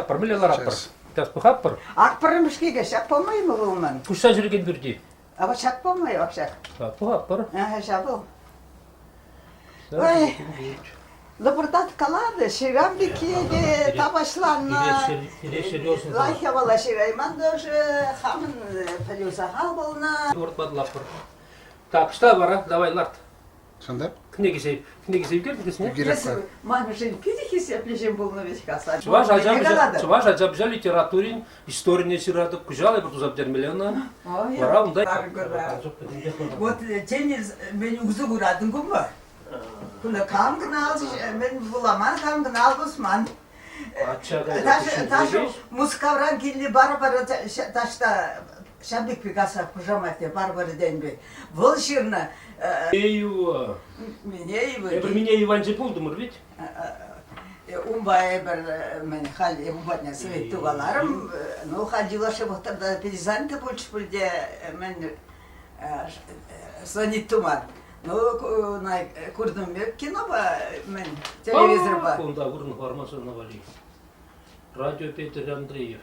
Пӗрле ларатпӑр. Сейчас пӑхатпӑр. Ак пӗрремӗш киле ҫак пулмай-и вӑл ман? Куҫса ҫӳрекен пӳрти. А вот ҫак пулмай вообще. Пӑхатпӑр. Ага, ҫав вӑл. Ой, лӑпӑртаткаланӑ, ҫырам пекки те тапаҫланнӑ. Лайӑх япала ҫырайман тоже, хамӑн пӗлӳ сахал пулнӑ. Хӑвӑртлатӑлатпӑр. Так, что вара? Давай ларт. Чӑн-та? Кӗнекесем, кӗнекесем ӳкертӗн Эсӗ маншӑн питӗ хисеплӗ ҫын пулнӑ вӗт-ха. Чӑваш ача чӑваш ача-пӑча литературин историне ҫыратӑп, кӑҫал эпир туса пӗтермелле ӑна. Вара унта Вот тен, мӗн усӑ куратӑн кумпа? Кунта кам кӑна мӗн вуламан, кам кӑна ал пусман. Таша Мускавран килнӗ Барбара таҫта ҫав пек Пикассо хушаматне Барбара тенӗ пек. Вӑл ҫырнӑ Минеева. Минеева. Эпир Минеева анче пултӑмӑр ведь? Унпа эпир мӗн халь ун патне совет тукаларӑм. Ну, халь юлашки вӑхӑтра пейзанка пулчӗ пуль те мӗн звонить туман. Ну, куртӑм пек кинопа, мӗн, телевизорпа. Кунта вырӑн хӑвармасан валли. Радио Петр Андреев.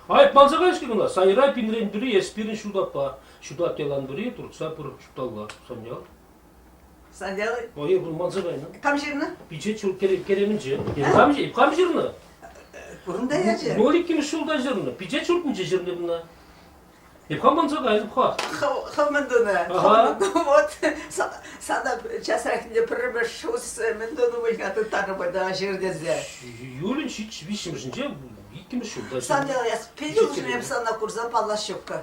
Ай, манса кайӑш кӑна, сайра пинрен пӗри эс пирӗн ҫутаппа. Ҫутат ялан пӗри, туртса пыр ҫуталла. Саньял. Саньял? Ой, вӑл манса кайнӑ. Кам ҫырнӑ? Пичет ҫул керемӗнче. Кам, кам ҫырнӑ? Курӑнта ячӗ. Ноль иккӗмӗш ҫулта ҫырнӑ. Пичет ҫуртӗнче ҫырнӑ кӑна. Эп-ха манса кайнӑ-ха. Хӑв мӗн тунӑ? Вот сана часрах ӗнтӗ пӗрремӗш шус мӗн тунӑ пуль-ха тыттарнӑ та ҫыр тесе. Июлӗн виҫҫӗмӗшӗнче иккӗмӗш ҫулта. Сан эс питӗ улшӑннӑ эп сана курсан паллас ҫуккӑ.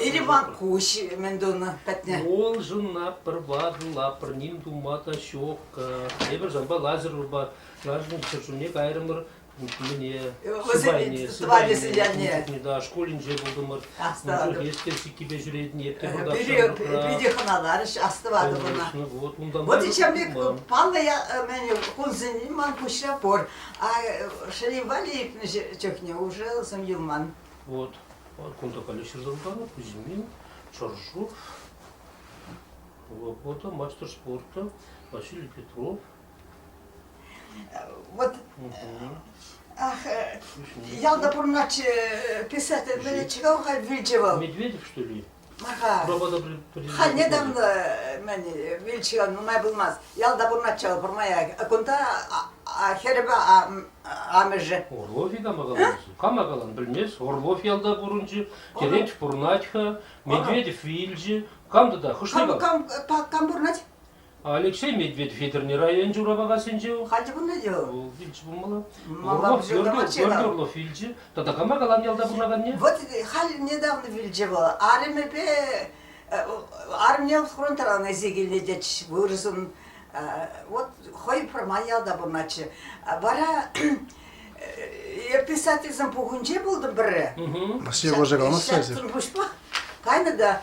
Или ман куҫ мӗн тунӑ пӗтнӗ. Улшӑнатпӑр, ватӑлатпӑр, ним тума та ҫуккӑ. Эпир санпа Лазаревпа Лазаревӑн ҫӗршывне кайрӑмӑр. Мӗне, сыпайне, сыпайне, да, шкулӗнче пултӑмӑр. Ун чух эс те сиккипе ҫӳретӗн, эп те пӑртак Питӗ хӑналарӗҫ, астӑватӑп ӑна. Вот, унтан Вот ҫав пек паллӑ мӗн кунсен ман пуҫра пур. А Шеривали иртнӗ чухне уже сӑн юлман. Вот. Кунта халӗ ҫырса тутарнӑ Кузьмин, Чоржук, Свобода, мастер спорта Василий Петров. Вот ах, ялта пурӑнатчӗ писатель мӗнлеччӗ-ха вилчӗ вӑл. Медведев, что ли? Ага. Халь недавно мӗн вилчӗ нумай пулмасть. Ялта пурӑнатчӗ вӑл пӗрмаях. Кунта хӗрӗпе амӑшӗ. Орлов-и кама калан? Кама калан, пӗлмес. Орлов ялта пурӑнчӗ, Терентьев пурӑнать-ха, Медведев вилчӗ. Кам тата? Хӑшне кам? Кам, кам пурӑнать? Алексей Медведев Етӗрне районӗнчи Урапакассинче. Халӗ пулнӑ те вӑл. Вилчӗ пулмалла. Орлов, Георгий Орлов вилчӗ. Тата кама калан ялта пурӑнаканне? Вот халь недавно вилчӗ вӑл. Арӑмӗпе арӑмне фронтран илсе килнӗ тетчӗ вырӑсӑн. Вот хӑй пӗрмай ялта пурӑнатчӗ. Вара писательсен пухӑнче пултӑм пӗрре. Василий Божий каламастӑр эсир? Пуҫпа кайнӑ та.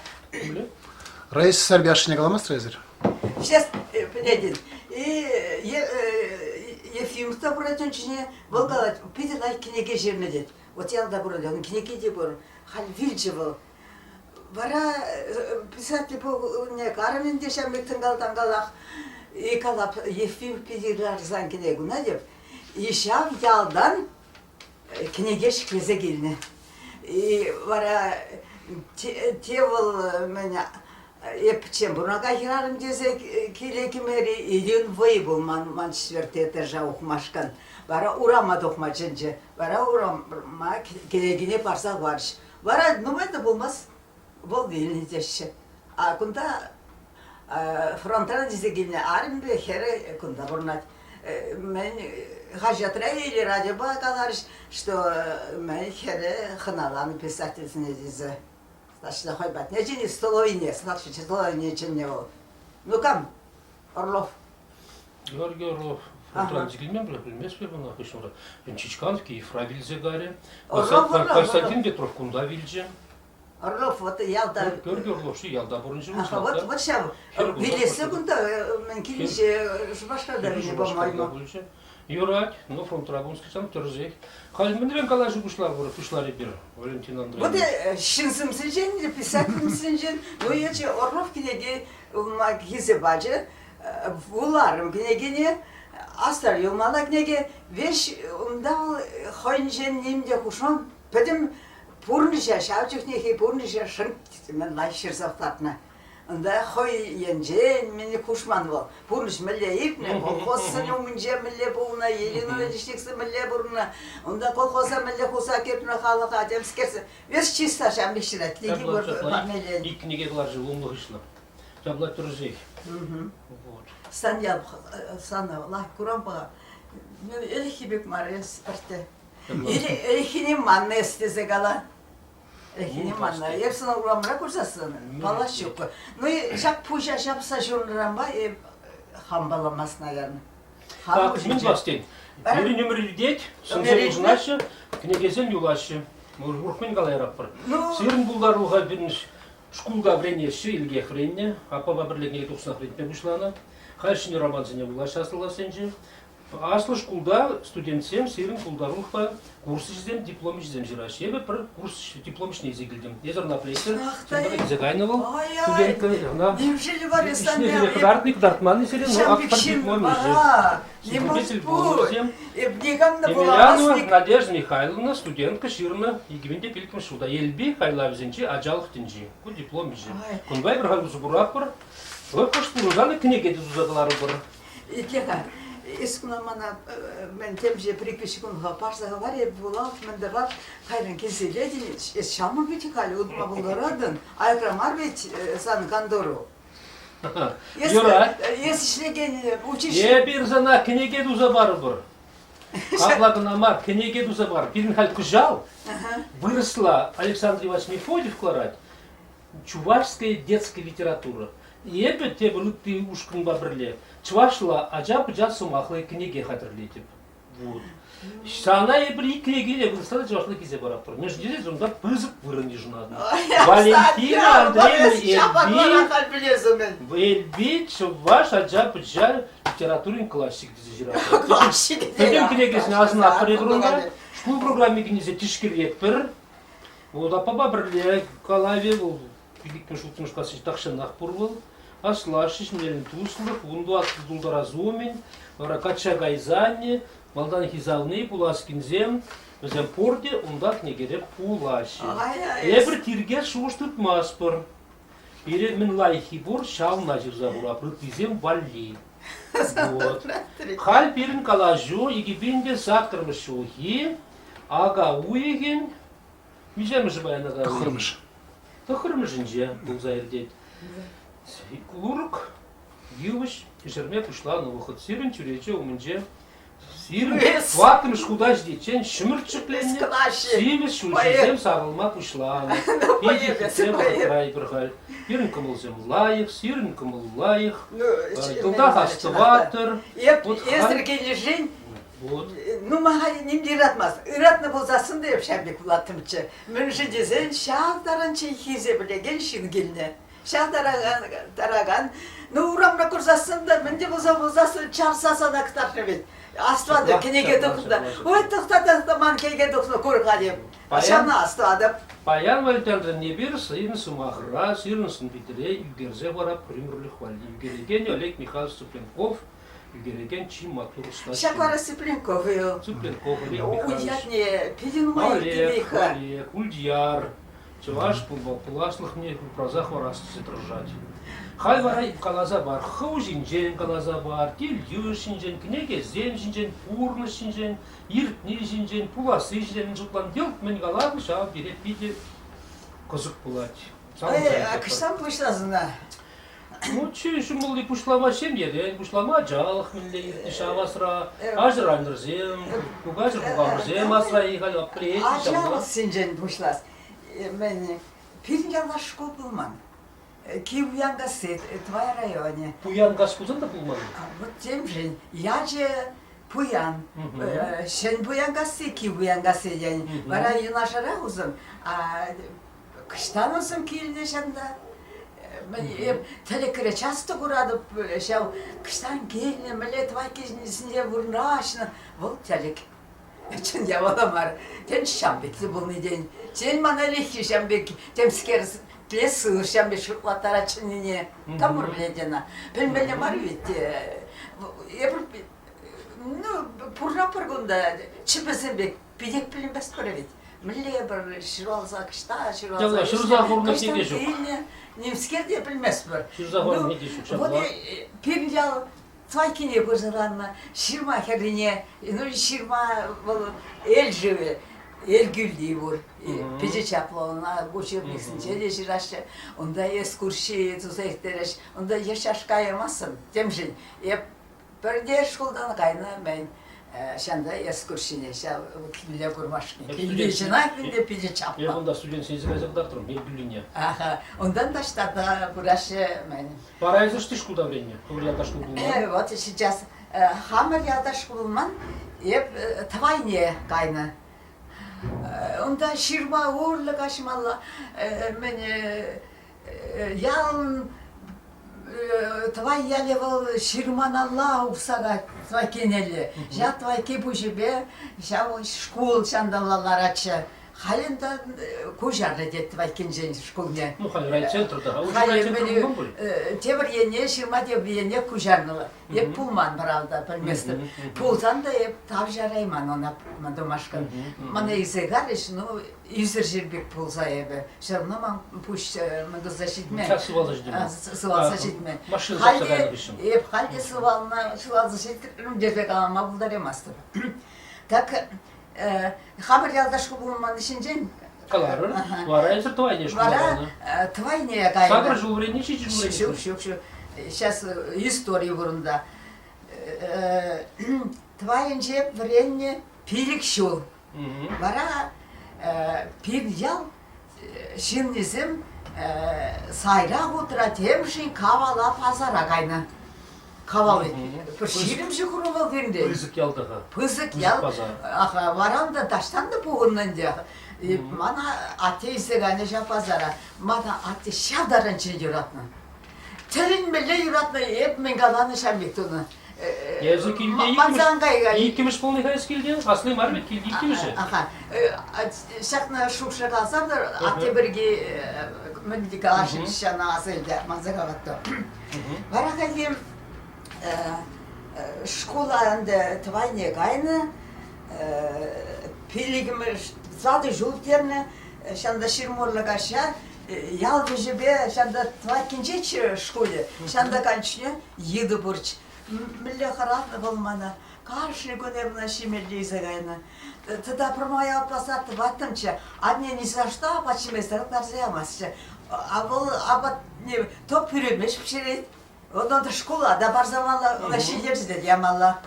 Раиса Сарби ашшӗне каламастӑр эсир? Сейчас пӗлетӗн. И Ефимов та пырать ун ҫине. Вӑл калать, питӗ лайӑх кӗнеке ҫырнӑ тет. Вот ялта пурӑнать, унӑн кӗнеки те пур. Халь вилчӗ вӑл. Вара писатель пулне карӑм ӗнтӗ ҫав пек тӑнкал-танкалах. И калап, Ефим питӗ ларсан кӗнекуна теп. И ҫав ялтан кӗнеке ҫӗклесе килнӗ. И вара те вӑл мӗн эп пӗччен пурӑнакан хӗрарӑм тесе киле кӗмери Ирин вӑй пулман ман четверть этажа ухмашкӑн. Вара урама тухма чӗнчӗ. Вара урама кӗнекине парса хӑварчӗҫ. Вара нумай та пулмасть вӑл вилнӗ теҫҫӗ. А кунта фронтран илсе килнӗ арӑмӗпе хӗрӗ кунта пурӑнать. Мӗн хаҫатра или радиопа каларӗҫ, что мӗн хӗрӗ хӑналанӑ писательсене тесе. Значит, хӑй патне чӗннӗ, столовӑйне, столовӑйне чӗннӗ вӑл. Ну кам? Орлов. Георгий Орлов фронтран килмен пуль, пӗлмест пуль ӑна хыҫҫӑн. Чичканов Киевра вилсе карӗ. Константин Петров кунта вилчӗ. Орлов вот ялта. Георгий Орлов ялта пурӑнчӗ. Ага, вот, вот ҫав. Вилессе кунта мӗн килнӗччӗ Шупашкарта вилнӗ, по-моему. Юрать, но фронтра пулнӑскерсем тӗрӗсех. Халь мӗнрен калаҫу пуҫларӑмӑр, пуҫлар эпир, Валентин Андреевич? Вот ҫынсемсенчен, писательсенчен, ну, ячӗ Орлов кӗнеки килсе пачӗ. Вуларӑм кӗнекене. Астар юлмалла кӗнеке веҫ унта вӑл хӑйӗнчен ним те хушман, пӗтӗм пурнӑҫа, ҫав чухнехи пурнӑҫа шӑнк лайӑх ҫырса лартнӑ. Унта хӑй енчен мӗн хушман вӑл. Пурнӑҫ мӗнле иртнӗ, колхозсен умӗнче мӗнле пулнӑ, Еленова лесниксем мӗнле пурӑннӑ, унта колхоза мӗнле хуса кӗртнӗ халӑха, темскерсем. Весь чисто ҫав пек ҫырать. Кӗнеки парнелен. Ик кӗнеке кӑларчӗ умлӑ-хыҫлӑ. Ҫапла тӗрӗсех. Вот. Сан я сана лайӑх курам-ха. Ӗлӗкхи пек мар эс пӗртте. Ӗлӗкхине маннӑ эс тесе кала. Ӗлӗкхине маннӑ. Эп сана урамра курсассӑн паллас ҫук. Ну ҫак пуҫа ҫапса ҫурнӑранпа эп хам палламас, наверное. Так, мӗн тӑвас тен? Пирӗн ӗмӗр иртет, сӑнсем улшӑнаҫҫӗ, кӗнекесем юлаҫҫӗ. Урӑх мӗн калайратпӑр? Сирӗн пултарулӑха пирӗн Шкулта вӗренеҫҫӗ, Илгех вӗреннӗ, аппапа пӗрле кӗнеке тухсанах вӗрентме пуҫланӑ. Халь ҫӗнӗ романсене вулаҫҫӗ аслӑ классенче. Аслӑ шкулта студентсем сирӗн пултарулӑхпа курс ӗҫӗсем, диплом ӗҫӗсем ҫыраҫҫӗ. Эпӗ пӗр курс диплом ӗҫне илсе килтӗм. Эсӗ ӑна пӗлетсӗр, чӑнта илсе кайнӑ вӑл. Студентка ӑна ӗҫне сире кӑтартни, кӑтартманни сире, но ак пӗр диплом ӗҫӗ. Свидетель пулнӑ Емельянова Надежда Михайловна студентка ҫырнӑ 2005 ҫулта Елби хайлавӗсенчи ачалӑх тӗнчи. Ку диплом ӗҫӗ. Кунпа эпир халь усӑ куратпӑр. Вӑл хӑш пулӑшан кӗнеке те туса кӑларӑпӑр. Итле-ха, эс куна мана мӗн темиҫе припись кун-ха парса хӑвар, эп вулав, мӗн тӑвап, кайран килсе илетӗн, эс ҫамрӑк вӗт халь, утма пултаратӑн, аякра мар вӗт сан контору. Юрать. Эс ӗҫлекен учитель. Эпир сана кӗнеке туса парӑпӑр. Апла кӑна мар, кӗнеке туса пар. Пирӗн халь кӑҫал вырӑсла Александр Иванович Мефодьев кӑларать «Чувашская детская литература». Эпӗ тепӗр ытти ушкӑнпа пӗрле чӑвашла ача-пӑча сӑмахлӑ кӗнеке хатӗрлетӗп. Вот. Сана эпир ик кӗнекене вырӑсла та чӑвашла килсе паратпӑр. Мӗншӗн тесен унта пысӑк вырӑн йышӑнатӑн. Валентина Андреевна Эльби, Эльби чӑваш ача-пӑча литературин классик тесе ҫыратпӑр. Классик. Пӗтӗм кӗнекесене асӑнатпӑр эпир унта. Шкул программи кӗнесе тишкеретпӗр. Вот аппапа пӗрле калавӗ вӑл пилӗкмӗш улттӑмӗш класс тахҫанах пур вӑл. Аслашшӗ ҫӗнтернӗ туслӑх, вунтӑваттӑ тултарас умӗн вара качча кайсан малтанхи савни пулас кинсем, вӗсем пурте унта кӗнекере пулаҫҫӗ. Эпир тиркес шухӑш тытмастпӑр. Пире мӗн лайӑххи пур, ҫавна ҫырса хуратпӑр ыттисем валли. Вот. Халь пирӗн калаҫу 2008 ҫулхи ака уйӑхӗн миҫемӗшӗ паян ака уйӑхӗн? Тӑххӑрмӗш. Тӑххӑрмӗшӗнче пулса иртет. Курӑк, йывӑҫ ешерме пуҫланӑ вӑхӑт сирӗн чӳрече умӗнче сирӗн тӑваттӑмӗш хута ҫитиччен ҫӗмӗрт ҫӗкленнӗ, симӗс ҫулҫӑсем сарӑлма пуҫланӑ. Питӗ хитре вӑхӑтра эпир халь. Пирӗн кӑмӑлсем лайӑх, сирӗн кӑмӑл лайӑх. Йӑлтах астӑватӑр. Эп эсир килнӗшӗн Вот. Ну, мана ним те ыратмасть. Ыратнӑ пулсассӑн та эп ҫав пек пулаттӑмччӗ. Мӗншӗн тесен ҫав таранччен хисеплекен ҫын килнӗ. Ҫав таракан, таракан, ну, урамра курсассӑн та мӗн те пулса пулсассӑн чарса сана кӑтартнӑ вӗт. Астӑватӑп, кӗнеке тухнӑ та. Ой, тӑхта, тӑхта, ман кӗнеке тухнӑ, кур-ха теп. Ҫавна астӑватӑп. Паян Валентин эпир сирӗн сӑмахра, сирӗн сӑн-питре ӳкерсе вара пӗрмӗрлӗх валли ӳкерекен Олег Михайлович Цыпленков ӳкерекен чи маттур ӑста Ҫак вара Цыпленков Цыпленков Олег Ун Михайлович. ятне питӗ нумай Олег, илтнӗ-ха. Олег, Ульяр, чӑваш пуласлӑхне упраса хӑварас тесе тӑрӑшать. Халь вара каласа пар, хӑв ҫинчен каласа пар, кил-йыш ҫинчен, кӗнекесем ҫинчен, пурнӑҫ ҫинчен, иртни ҫинчен, пуласси ҫинчен мӗн шутлан, йӑлт мӗн калан, ҫав пире питӗ кӑсӑк пулать. Эй, кӑҫтан пуҫласӑна? Ну, чи ҫӑмӑлли пуҫлама ҫемьерен, пуҫлама ачалӑх мӗнле иртнӗ ҫав асра, аҫӑр-аннӗрсем, кукаҫӑр-кукамӑрсем асра-и халь аппӑрет Ачалӑхсенчен пуҫлас. Мӗн, пирӗн ялта шкул пулман. Кив Янкасси, Тӑвай районӗ. Пуянкас пулсан та пулман. Вот темшӗн ячӗ Пуян. Ҫӗн Пуянкасси, Кив Янкасси тен. Вара юнашарах усӑн. Кӑҫтан усӑм килнӗ ҫанта? Эп тӗлӗкре часто куратӑп ҫав кӑҫтан килнӗ, мӗнле тӑвайккисенче вырнаҫнӑ. Вӑл тӗлӗк. Чӑн япала мар. Тен, ҫам пек те пулни тен. Тен, мана ӗлӗкхи ҫам пек темскер тлес сывлӑш ҫам пек шутлаттарать чӑннине. Кам пӗлет ӑна? Пӗлмелле мар ведь. Эпир. Ну, пурӑнатпӑр кунта чӗпӗсем пек питех пӗлместпӗр вӗт. Мӗнле пӗр ҫуралса кӑҫта ҫуралса Ҫапла, ҫырса хурнӑ кӑҫтан кӗнеке ҫук. килнӗ, нимскер те пӗлместпӗр. Ҫырса хурнӑ кӗнеке ҫук Вот ҫапла. пирӗн ял Тӑвайккине пырса ларнӑ, ҫырма хӗррине, ну ҫырма вӑл Эль шывӗ, Эль кӳлли пур. Питӗ чаплӑ ӑна учебниксенче те ҫыраҫҫӗ. Унта экскурси туса ирттерӗҫ. Унта еш каямастӑн темшӗн. Эп пӗрте шкултан кайнӑ-мӗн. Ҫанта экскурсине ҫав киле курмашкӑн. Килте чӑнах ӗнтӗ питӗ чаплӑ. Эп унта студентсене илсе кайса кӑтартрӑм Эль кӳллине. Аха, унтан таҫта та пыраҫҫӗ-мӗн. Вара эсӗ ӑҫти шкулта вӗреннӗ? Хӑвӑр ялта шкул пулман? Вот сейчас хамӑр ялта шкул пулман, эп Тӑвайне кайнӑ. Унта ҫырма урлӑ каҫмалла, мӗн ялӑн Тӑвай ялӗ вӑл ҫырманалла ухса кать Тӑвайккинелле. Ҫав Тӑвайкки пуҫӗпе ҫав шкул ҫанталла ларатчӗ. Халь ӗнтӗ куҫарнӑ тет Тӑвайккинчен шкулне. Ну, халь райцентрта. Халь райцентр пулман пуль? Тепӗр енне, ҫырма тепӗр енне куҫарнӑ. Эп пулман, правда, пӗлместӗп. Пулсан та эп тавҫарайман ӑна тумашкӑн. Мана илсе карӗҫ, ну, ӳсӗр ҫын пек пулса эпӗ. Все равно ман пуҫ мӗн туса ҫитмен. Час сывалса ҫитмен. Сывалса ҫитмен. Машина сапса кайнӑ хыҫҫӑн. Эп халь те сывалнӑ, сывалса ҫитрӗм тесе калама пултараймастӑп. Так хамӑр ялта шкул пулманни ҫинчен Каларӑр. Вара эсир тӑвайне шкула Вара кайнӑ. тӑвайне кайнӑ. Сакӑр ҫул вӗреннӗ, ҫичӗ ҫул вӗреннӗ. Ҫук, ҫук, ҫук. Сейчас истори вырӑнта. Тӑвайӗнче вӗреннӗ пилӗк ҫул. Вара пир ял ҫыннисем сайра хутра темшӗн Кавала пасара кайнӑ. Кавал пӗр 20 ҫухрӑм вӑл пирӗнтен. Пысӑк ялта-ха. Пысӑк ял. Пасар. Аха, варан та таҫтан та пухӑннӑ ӗнтӗ. Мана атте илсе кайнӑ ҫав пасара. Мана атте ҫав таранччен юратнӑ. Тӗлӗнмелле юратнӑ эп мӗн каланӑ ҫав пек тунӑ. Эсӗ килте иккӗмӗш пулнӑ-ха эс килте? Асли мар вӗт килте иккӗмӗшӗ. Аха. Ҫакна шухӑша каласан та атте пирки мӗн каласшӑн ҫана аса илте манса калаттӑм. Вара хальхи шкула ӗнтӗ тӑвайне кайнӑ, пиллӗкмӗш тӑватӑ ҫул ирттернӗ, ҫавӑнта ҫырмурлӑ каҫҫа ял вӗҫӗпе ҫавӑнта тӑвайккинчеччӗ шкулӗ, ҫавӑнта кайнӑ йытӑ пурччӗ. Мӗнле хӑратнӑ вӑл мана. Кашни кун эп ӑна ҫимелле илсе кайнӑ. Тата пӗрмай аппаса тӑваттӑмччӗ. Анне ни за что апат ҫимесӗр ларса ямастчӗ. А вӑл апатне то пӳлӗмеш пӗҫерет, вот он шкула та парса ӑна ҫитерсе те ямалла.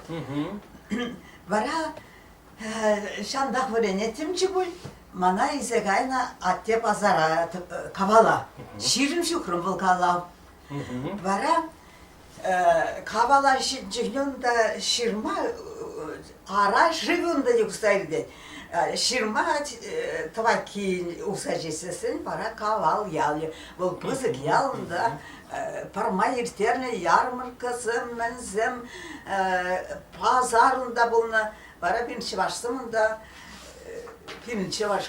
Вара ҫантах вӗренеттӗмччӗ пуль, мана илсе кайнӑ атте пасара Кавала. 20 ҫухрӑм вӑл калав. Вара Кавала ҫитнӗ унта ҫырма, ара шыв унта юхса иртет. Ҫырма тӑвайкки ухса ҫитсессӗн вара Кавал ялӗ. Вӑл пысӑк ял унта пӗрмай ирттернӗ ярмаркӑсем, мӗнсем, пасар унта пулнӑ. Вара пирӗн чӑвашсем унта пирӗн чӑваш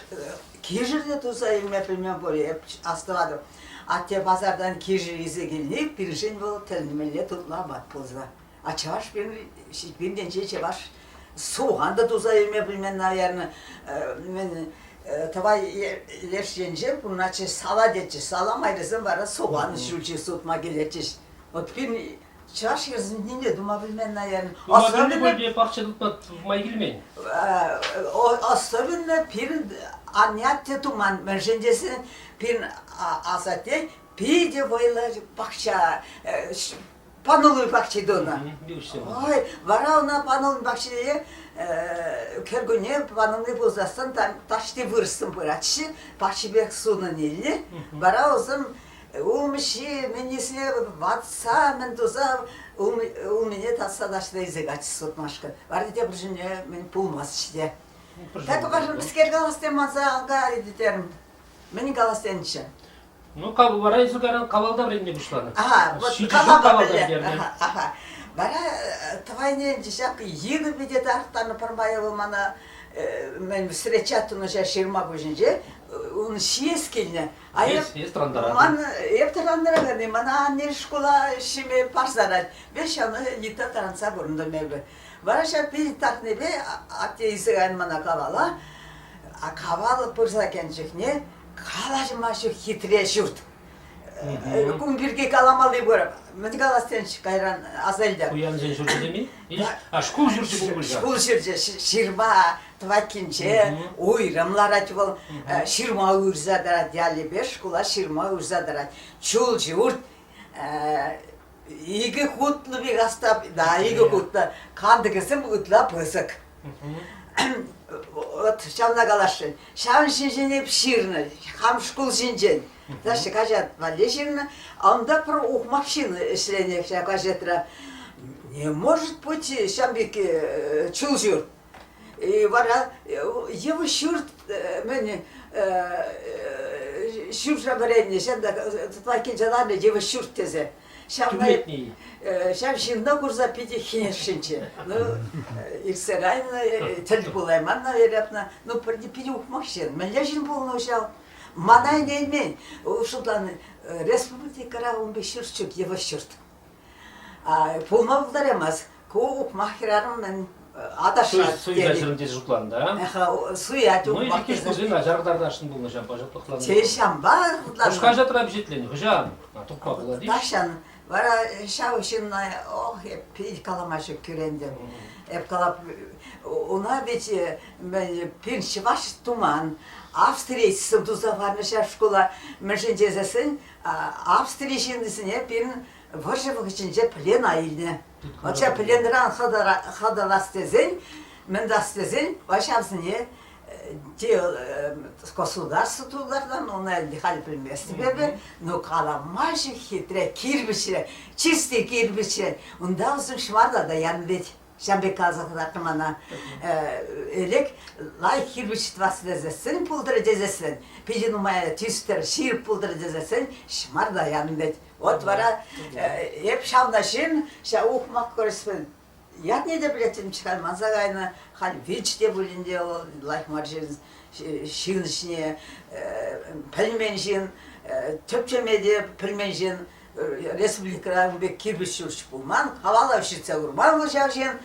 кишӗр те туса илме пӗлмен пуль, эп астӑватӑп. Атте пасартан кишӗр илсе килни пирӗншӗн вӑл тӗлӗнмелле тутлӑ апат пулса. А чӑваш пирӗн чӑваш сухан та туса илме пӗлмен, наверное. Мӗн тӑвай леш енче пурӑнатчӗҫ, сала тетчӗҫ. Сала майрисем вара сухан ҫулҫи сутма килетчӗҫ. Вот пирӗн чӑваш хӗрсенне тума пӗлмен, наверное. Тума пӗлнӗ пуль те пахча тытма май килмен. Особенно пирӗн анне атте туман, мӗншӗн тесен пирӗн асатте питӗ вӑйлӑ пахча панулми пахчи тунӑ. Ой, вара ӑна панулми пахчине кӗркунне панулми пулсассӑн таҫти вырӑссем пыратчӗ, пахчипех сунӑн илнӗ. Вара вӗсем улмуҫҫи мӗннисене ватса, мӗн туса улмине татса таҫта илсе кайчӗ сутмашкӑн. Вара тепӗр ҫӗрне мӗн пулмастчӗ те. Так мӗскер калас тем манса кайрӗ терӗм. Мӗн калас тенӗччӗ? Ну, вара эсӗ кайран Кавалта вӗренме пуҫланӑ. Ага, вот Кавалта пӗле. Ага. Вара тӑвайне ҫак йытӑ пите тарттарнӑ пӗрмай вӑл мана мӗн встречать тунӑ ҫав ҫырма пуҫӗнче ун ҫиес килнӗ. А эп, ман, эп тӑрантаракан, мана анне шкула ҫиме парса парать. Веҫ ҫавна йытта таранса пурӑнтӑм эпӗ. Вара ҫав пил татнипе атте илсе кайнӑ мана Кавала. А Кавал пырса кӗнӗ чухне калаҫма ҫук хитре ҫурт. Кун пирки каламалли пур. Мӗн калас тенӗччӗ кайран аса илтӗм. Пуянсен ҫурчӗсем-и? А шкул ҫурчӗ пур пуль Шкул ҫурчӗ ҫырма тӑвайккинче уйрӑм ларать вӑл. Ҫырма уйӑрса тӑрать ялӗпе шкула ҫырма уйӑрса тӑрать. Чул ҫурт икӗ хутлӑ пек аста, да, икӗ хутлӑ. Кантӑкӗсем ытла пысӑк. Вот ҫавна каласшӑн. Ҫавӑн ҫинчен эп ҫырнӑ, хам шкул ҫинчен. Значит, хаҫат валли ҫырнӑ. А унта пӗр ухмах ҫын ӗҫленӗ ҫак хаҫатра. Не может быть ҫав пек чул ҫурт. И вара йывӑҫ ҫурт мӗн ҫуртра вӗреннӗ ҫын та тӑвайккинче ларнӑ йывӑҫ ҫурт тесе. Ҫавна ҫав ҫынна курса питӗ хӗнесшӗнччӗ. Ну, иртсе кайнӑ, тӗл пулайман, наверное. Ну, пӗрне питӗ ухмах ҫын. Мӗнле ҫын пулнӑ ҫав? Мана ӗненмен. Шутланӑ, республикӑра ун пек ҫурт ҫук, йывӑҫ ҫурт. Пулма пултараймасть. Ку ухмах хӗрарӑм аташать. Суя ҫырӑн тесе шутланӑ, да? Суять Ну, ухмах тесе. Ну, начар кӑтартасшӑн пулнӑ ҫавӑнпа шутланӑ. Те ҫампа хутланнӑ. Хӑш хаҫатра пичетленӗ? Хӑҫан? Тухма пулать-и? Тахҫан. Вара ҫав ҫынна, ох, эп пит калама ҫук кӳрентӗм. Эп калап, уна ведь пир чӑваш туман, австрийцсем туса панӑ ҫав шкула. Мӗншӗн тесессӗн Австри ҫыннисене пирӗн вӑрҫӑ вӑхӑчӗнче плена илнӗ. Ача пленран хӑтӑлас тесен, мӗн тӑвас тесен, ҫавсене те государство тултарнӑ, ӑна халь пӗлместӗп эпӗ, но калама ҫук хитре кирпӗчре, чисти кирпӗчре. Унта вӗсем ҫӑварта та янӑ вӗт. Ҫав пек каласа кӑтартнӑ мана. Ӗлӗк лайӑх кирпӗч тӑвас тесессӗн пултӑр тесессӗн, питӗ нумай тӳстӗр, ҫирӗп пултӑр тесессӗн ҫӑмарта янӑ вӗт. Вот вара эп ҫавна ҫын, ҫав ухмах корреспондент ятне те пӗлеттӗмччӗ, халь манса кайнӑ, халь вилчӗ те пулин те вӑл лайӑх мар ҫын, ҫын ӗҫне пӗлмен ҫын, тӗпчеме те пӗлмен ҫын, республикӑра ун пек кирпӗч ҫурчӗ пулман, хавалав ҫитсе курман вӑл ҫав ҫын.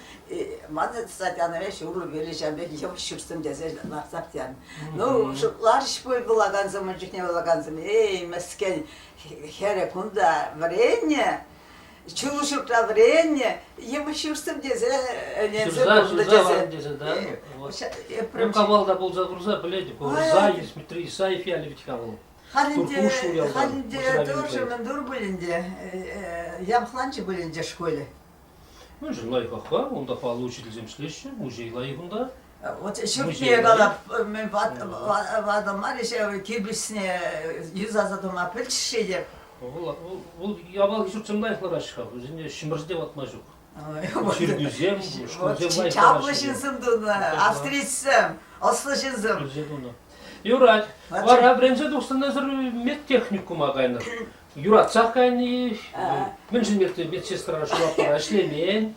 Ман статьяна веҫ урлӑ-пирлӗ ҫав пек йывӑҫ ҫуртсем тесе лартсах янӑ. Ну, шутларӗҫ пуль вулакансем, ун чухне вулакансем, эй, мӗскен хӗрӗ кунта вӗреннӗ, чул ҫуртра вӗреннӗ, йывӑҫ ҫуртсем тесе ӗненсе пурӑннӑ тесе. тесе, да? Ну, Кавалта пулса курса пӗлетӗп. Исаев, Дмитрий Исаев ялӗ вӗт-ха вӑл. Халь ӗнтӗ, халь ӗнтӗ тоже мӗн тур пуль ӗнтӗ, япӑхланчӗ пуль ӗнтӗ школӗ. Мӗншӗн лайӑхах-ха? Унта паллӑ учительсем ӗҫлеҫҫӗ, музей лайӑх унта. Вот ҫуртне калап, мӗн ватӑ мар ҫав кирпӗчне юсаса тума пӗлчӗ-ши те. Вӑл, вӑл авалхи ҫуртсем лайӑх лараҫҫӗ-ха, вӗсене ҫӗмӗрсе ватма ҫук. Чиркӳсем, шкулсем лайӑх Чаплӑ ҫынсем тунӑ, австрийцсем, ӑслӑ ҫынсем. Пӗлсе тунӑ. Юрать. Вара вӗренсе тухсан эсӗр медтехникума кайнӑ. Юратсах кайнӑ-и? Мӗншӗн медсестра шуратпара ӗҫлемен?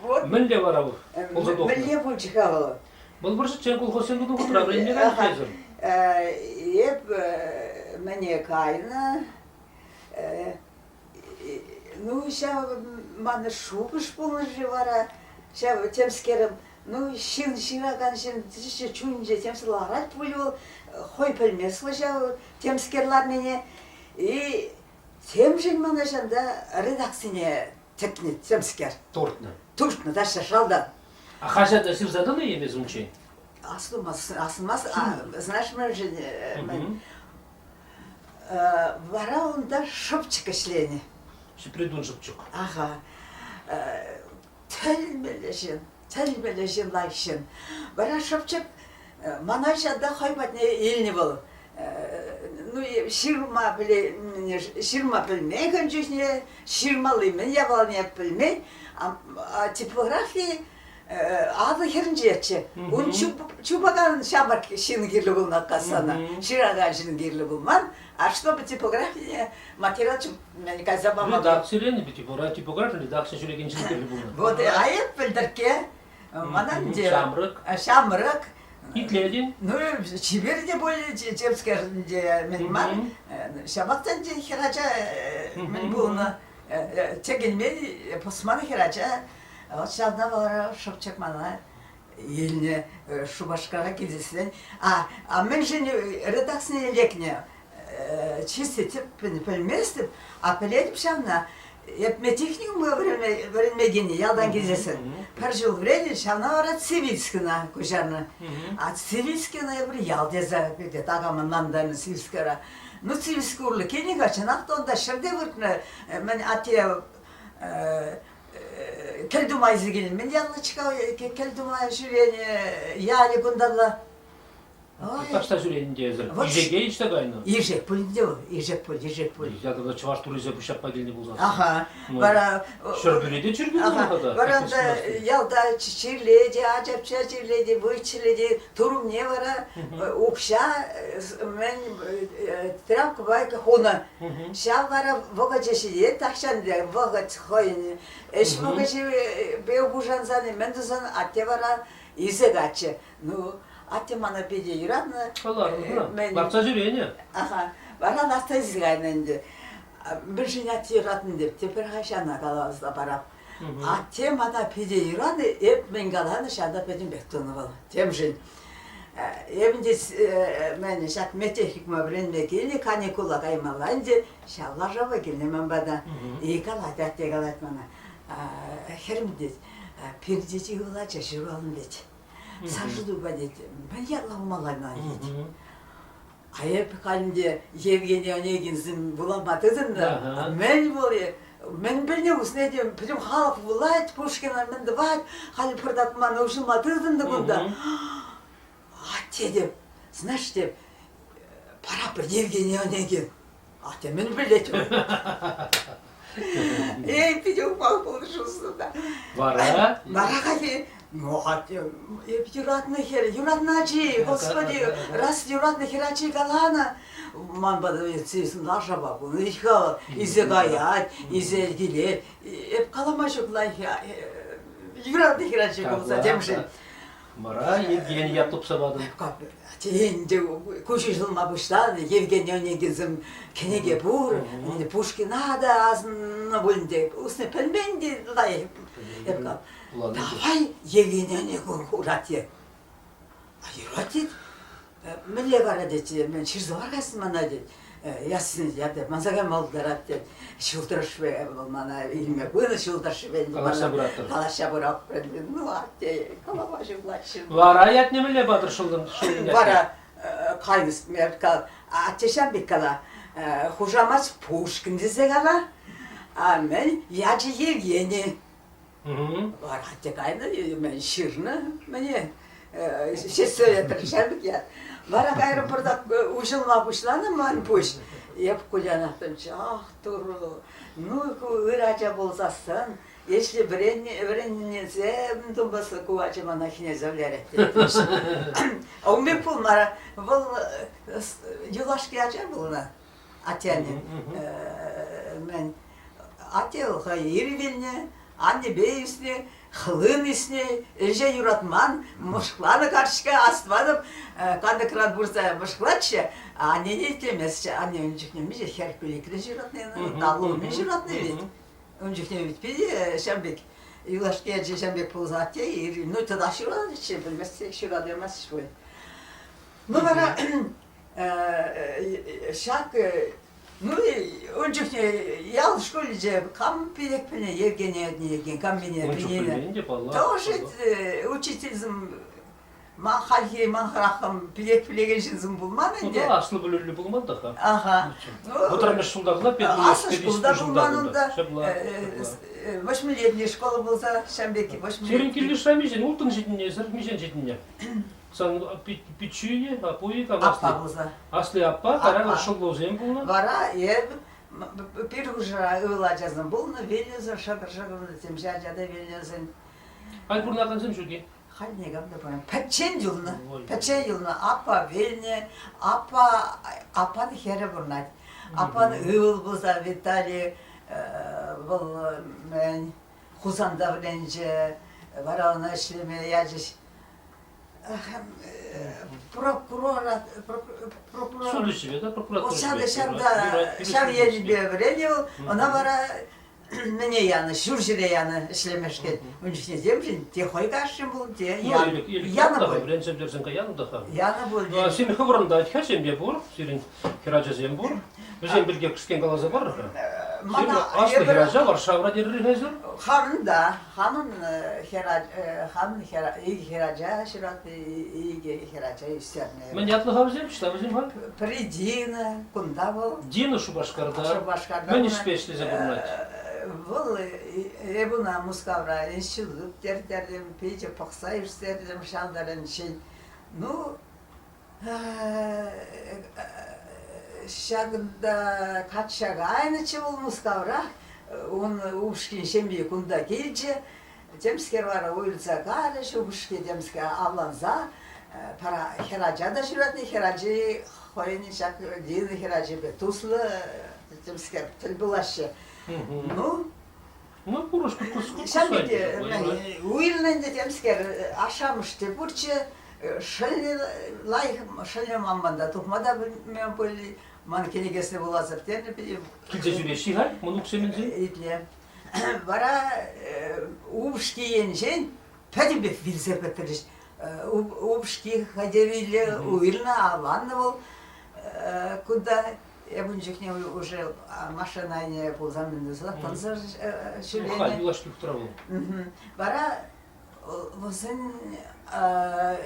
Мӗнле вара пулса тухнӑ? Мӗнле пулчӗ-ха вӑл? Вӑл вӑрҫӑччен колхозсен тунӑ хутра вӗренме кайнӑ эсӗр. Эп мӗне кайнӑ? Ну, ҫав ман шухӑш пулнӑ-ши вара, ҫав темскерӗм, ну, ҫын ҫыракан ҫын чунӗнче темскер ларать пуль вӑл, хӑй пӗлмест вӑл ҫав темскер ларнине. И темшӗн мана ҫанта редакцине тӗкнӗ темскер. Туртнӑ. Туртнӑ, таҫта шалтан. А хаҫата ҫырса тӑнӑ-и эс унччен? Астумас, асӑнмас, знаешь, мӗншӗн, Вара унта шӑпчӑк ӗҫленӗ. Ҫӗпритун шӑпчӑк. Аха. Тӗлмелле ҫын, тӗлмелле ҫын, лайӑх ҫын. Вара шӑпчӑк мана ҫанта хӑй патне илнӗ вӑл. Ну, ҫырма пӗле, ҫырма пӗлмен ун чухне, ҫырмалли мӗн япалине пӗлмен. Типографи Атӑл хӗрринчеччӗ. Ун чупакан ҫамрӑк ҫын кирлӗ пулнӑ сана. Ҫыракан ҫын кирлӗ пулман. А чтобы типографине материал кайса пама. Редакциленӗ типографи редакци ҫӳрекен ҫын кирлӗ пулнӑ. Вот, а эп пӗлтӗркке мана ӗнтӗ ҫамрӑк. Ҫамрӑк. Итлетӗн? Ну, чипер те пуль, чепскер ӗнтӗ мӗн мар. Ҫапах та ӗнтӗ хӗрача мӗн пулнӑ. Тӗкӗнмен, пӑсман хӗрача. Вот ҫавна вара шӑпчӑк мана илнӗ Шупашкара килсен. А, а мӗншӗн редакцине лекнӗ? Чисти тӗппӗн пӗлместӗп, а пӗлетӗп ҫавна. Эп медтехникума вӗренме килнӗ ялтан килсессӗн. Пӗр ҫул вӗреннӗ, ҫавна вара Цивильскина куҫарнӑ. А Цивильскина эпир ял тесе питӗ такам ӑнлантарнӑ Цивильскара. Ну, Цивильск урлӑ килнӗ-ха, чӑнах та унта ҫӗрте выртнӑ. Мӗн атте кӗл тума илсе килнӗ. Мӗн ятлӑ-ҫке кӗл тума ҫӳренӗ ялӗ кунталла? Таҫта ҫӳренӗ те эсӗр. Ишеке ишсе кайнӑ. Ишек пуль те вӑл, ишек пуль, ишек пуль. Ятарлӑ чӑваш турисем пуҫҫапма килнӗ пулсан. Аха. Вара Ҫӗрпӳре те чиркӳ пулнӑ-ха та. Вара унта ялта чирлет, ачапча чирлет, вӑй чирлет. Турумне вара укҫа мӗн тряпкӑпа хунӑ. Ҫав вара вӑхӑчӗ ҫитет тахҫан вӑхӑт хӑйӗн ӗҫ вӑхӑчӗпе пушансан мӗн тусан атте вара илсе каччӑ. Ну, атте мана питӗ юратнӑ. Каларӑм, лартса ҫӳренӗ. Аха, вара лартса илсе кайнӑ ӗнтӗ. Мӗншӗн атте юратнӑ теп, тепӗр ҫана каласа парап. Атте мана питӗ юратнӑ, эп мӗн каланӑ, ҫавна пӗтӗмпех тунӑ вӑл. Темшӗн. Эп ӗнтӗ мӗн ҫак медтехникума вӗренме килнӗ, каникула каймалла ӗнтӗ, ҫав лашапа килнӗ ман пата. И калать, атте калать мана, хӗрӗм тет, пирте те ывӑл ача ҫуралнӑ тет. Саша тупа тет, мӗн ятлӑ хумалла мана тет. А эп халь ӗнтӗ Евгений Онегинсем вулама тытӑннӑ. Мӗн вӑл мӗн пӗлнӗ усне те пӗтӗм халӑх вулать, Пушкина мӗн тӑвать, халь пӑртак мана уҫӑлма тытӑннӑ кунта. Атте теп, знаешь теп, пора пӗр Евгений Онегин. Атте мӗн пӗлет вӑл? Эй, питӗ ухмах пулнӑ та. Вара? Вара халӗ, ну, атте, эп юратнӑ хӗр, юратнӑ ачи, господи, раз юратнӑ хӗр ачи каланӑ, ман пата лашапа пулнӑ-ха, илсе каять, илсе килет. Эп калама ҫук лайӑх юратнӑ хӗр ачи пулса темшӗн. Вара Евгений ят тупса патӑм. Ӗнтӗ куҫ уҫӑлма пуҫланӑ Евгений Онегинсем кӗнеке пур, Пушкина та асӑннӑ пуль ӗнтӗ. Усне пӗлмен те лайӑх. Давай Евгений Онегин хурать те. Юрать тет. Мӗнле вара тет, мӗн ҫырса ларкасӑн мана тет. Яссын ятӑ манса кайма пултарать тет. Ҫул тӑрӑшшӗпе вӑл мана илме пынӑ ҫул тӑршшӗпе Калаҫса пыратӑр. Калаҫса пыратпӑр. Ну, атте, калама ҫуллатчӗ. Вара ятне мӗнле патӑр шӑллӑн шӑллӑн ятне? Вара кайнӑ атте ҫав пек кала. Хушамат Пушкин тесе кала. А мӗн ячӗ Евгений. Вара атте кайнӑ, мӗн ҫырнӑ мӗне сельсовет ҫав ят. Вара кайрӑм пӑртак уҫӑлма пуҫланӑ ман пуҫ. Эп кулянаттӑмччӗ, ах турӑ, ну ку ыр ача пулсассӑн, если вӗреннисем тумпас ку ача мана хӗнесе вӗлерет теттӗмччӗ. Ун пек пулмарӗ. Вӑл юлашки ача пулнӑ атте-анне. Мӗн атте хӑй ир вилнӗ, аннепе ӳснӗ, хлын ӳснӗ, ӗҫе юратман, мӑшкланӑ карчӑка астӑватӑп, кантӑкран пырса мӑшклатчӗ, аннене итлеместчӗ. Анне ун чухне миҫе хӗр пилӗкре ҫуратнӑ, таллӑ ҫуратнӑ вӗт. Ун чухне вӗт питӗ ҫав пек юлашки ачи ҫав пек пулса атте, ну тата ҫуратчӗ, пӗлместчӗ, ҫуратаймастчӗ пуль. Ну вара ҫак Ну, ун чухне ял шкулӗнче кам пилӗк пӗлнӗ, Евгений Евгений, кам мине Ун чух пӗлмен те, паллах. Тоже учительсем ман хальхи ман хӑраххӑм пилек пӗлекен ҫынсем пулман ӗнтӗ. Ну, аслӑ пӗлӳллӗ пулман та-ха. Ага. Вӑтӑрмӗш ҫулта кӑна Аслӑ шкулта пулман унта. Восьмилетний школа пулса, ҫам пек восьмилетний. Сирӗн килйышра миҫен? Улттӑн ҫитӗннӗ, эсир миҫен ҫитӗннӗ? Сан пиччӳ-и, аппу-и кам Аппа асли? пулса. Асли аппа, кайран шӑллусем пулнӑ. Вара эп пир хушӑра ывӑл ачасем пулнӑ, вилнӗсем, шӑкӑр-шӑкӑр темиҫе ача та вилнӗсем. Халь пурӑнакансем ҫук-и? Халь никам та пурӑнман. Пӗччен юлнӑ. Пӗччен юлнӑ. Аппа вилнӗ, аппа, аппан хӗрӗ пурӑнать. Аппан ывӑл пулса Виталий вӑл мӗн Хусанта вӗренчӗ, вара ӑна ӗҫлеме ячӗҫ. Прокурора прокурор Суд ӗҫӗпе, да, прокуратура Ҫав ҫав енӗпе вӗреннӗ вӑл. Ӑна вара. мӗне янӑ, ҫурҫӗре янӑ ӗҫлемешкӗн. Ун чухне темшӗн те хӑй кашшӗн пул, те Ну, янӑ пуль. Вӗренсе пӗтерсен янӑ та-ха. Янӑ пуль. Ну, а сирӗн хӑвӑрӑн та хӗрсем те пур, сирӗн хӗрачасем пур. Вӗсем пирки кӗскен каласа парӑр-ха. Мана аслӑ хӗрача Варшавӑра терӗр-и эсир? Хамӑн та, хамӑн хамӑн икӗ хӗрача ҫуратнӑ, икӗ хӗрача ӳстернӗ. Мӗн ятлӑ-ха вӗсем? Ӑҫта вӗсем-ха? Пӗри Дина, кунта вӑл. Дина Шупашкарта. Шупашкарта. Мӗн ӗҫпе ӗҫлесе пурӑнать? Вӑл эп ӑна Мускавра институт тертертӗм, питӗ пӑхса ӳстертӗм ҫантӑрӗнчен. Ну, Ҫакӑнта качча кайнӑччӗ вӑл Мускаврах. Ун упӑшкин ҫемйи кунта килчӗ. Темскер вара уйрӑлса кайрӗҫ, упӑшки темскер авланса пӗр хӗрача та ҫуратнӑ. Хӗрачи хӑйӗн ҫак Дина хӗрачипе туслӑ темскер тӗл пулаҫҫӗ. Ну, Ну, пурӑшку Ҫав пек уйрӑлнӑ ӗнтӗ темскер, ашшӗ-амӑш те пурччӗ. Шӑллӗ лайӑх, шӑллӗ ман манда тухма та пӗлмен пуль, ман кӗнекесене вуласа пӗтернӗ. Килсе ҫӳреҫҫӗ-и халь мӑнуксем ӗнтӗ? Итле. Вара упӑшки енчен пӗтӗмпех вилсе пӗтрӗҫ. Упӑшки хатӗриле уйрӑлнӑ, авланнӑ вӑл кунта. Эп ун чухне уже машина айне пулсан мӗн туса тӑнсӑр ҫӳренӗ. Халь юлашки хутра вӑл. Вара вӗсен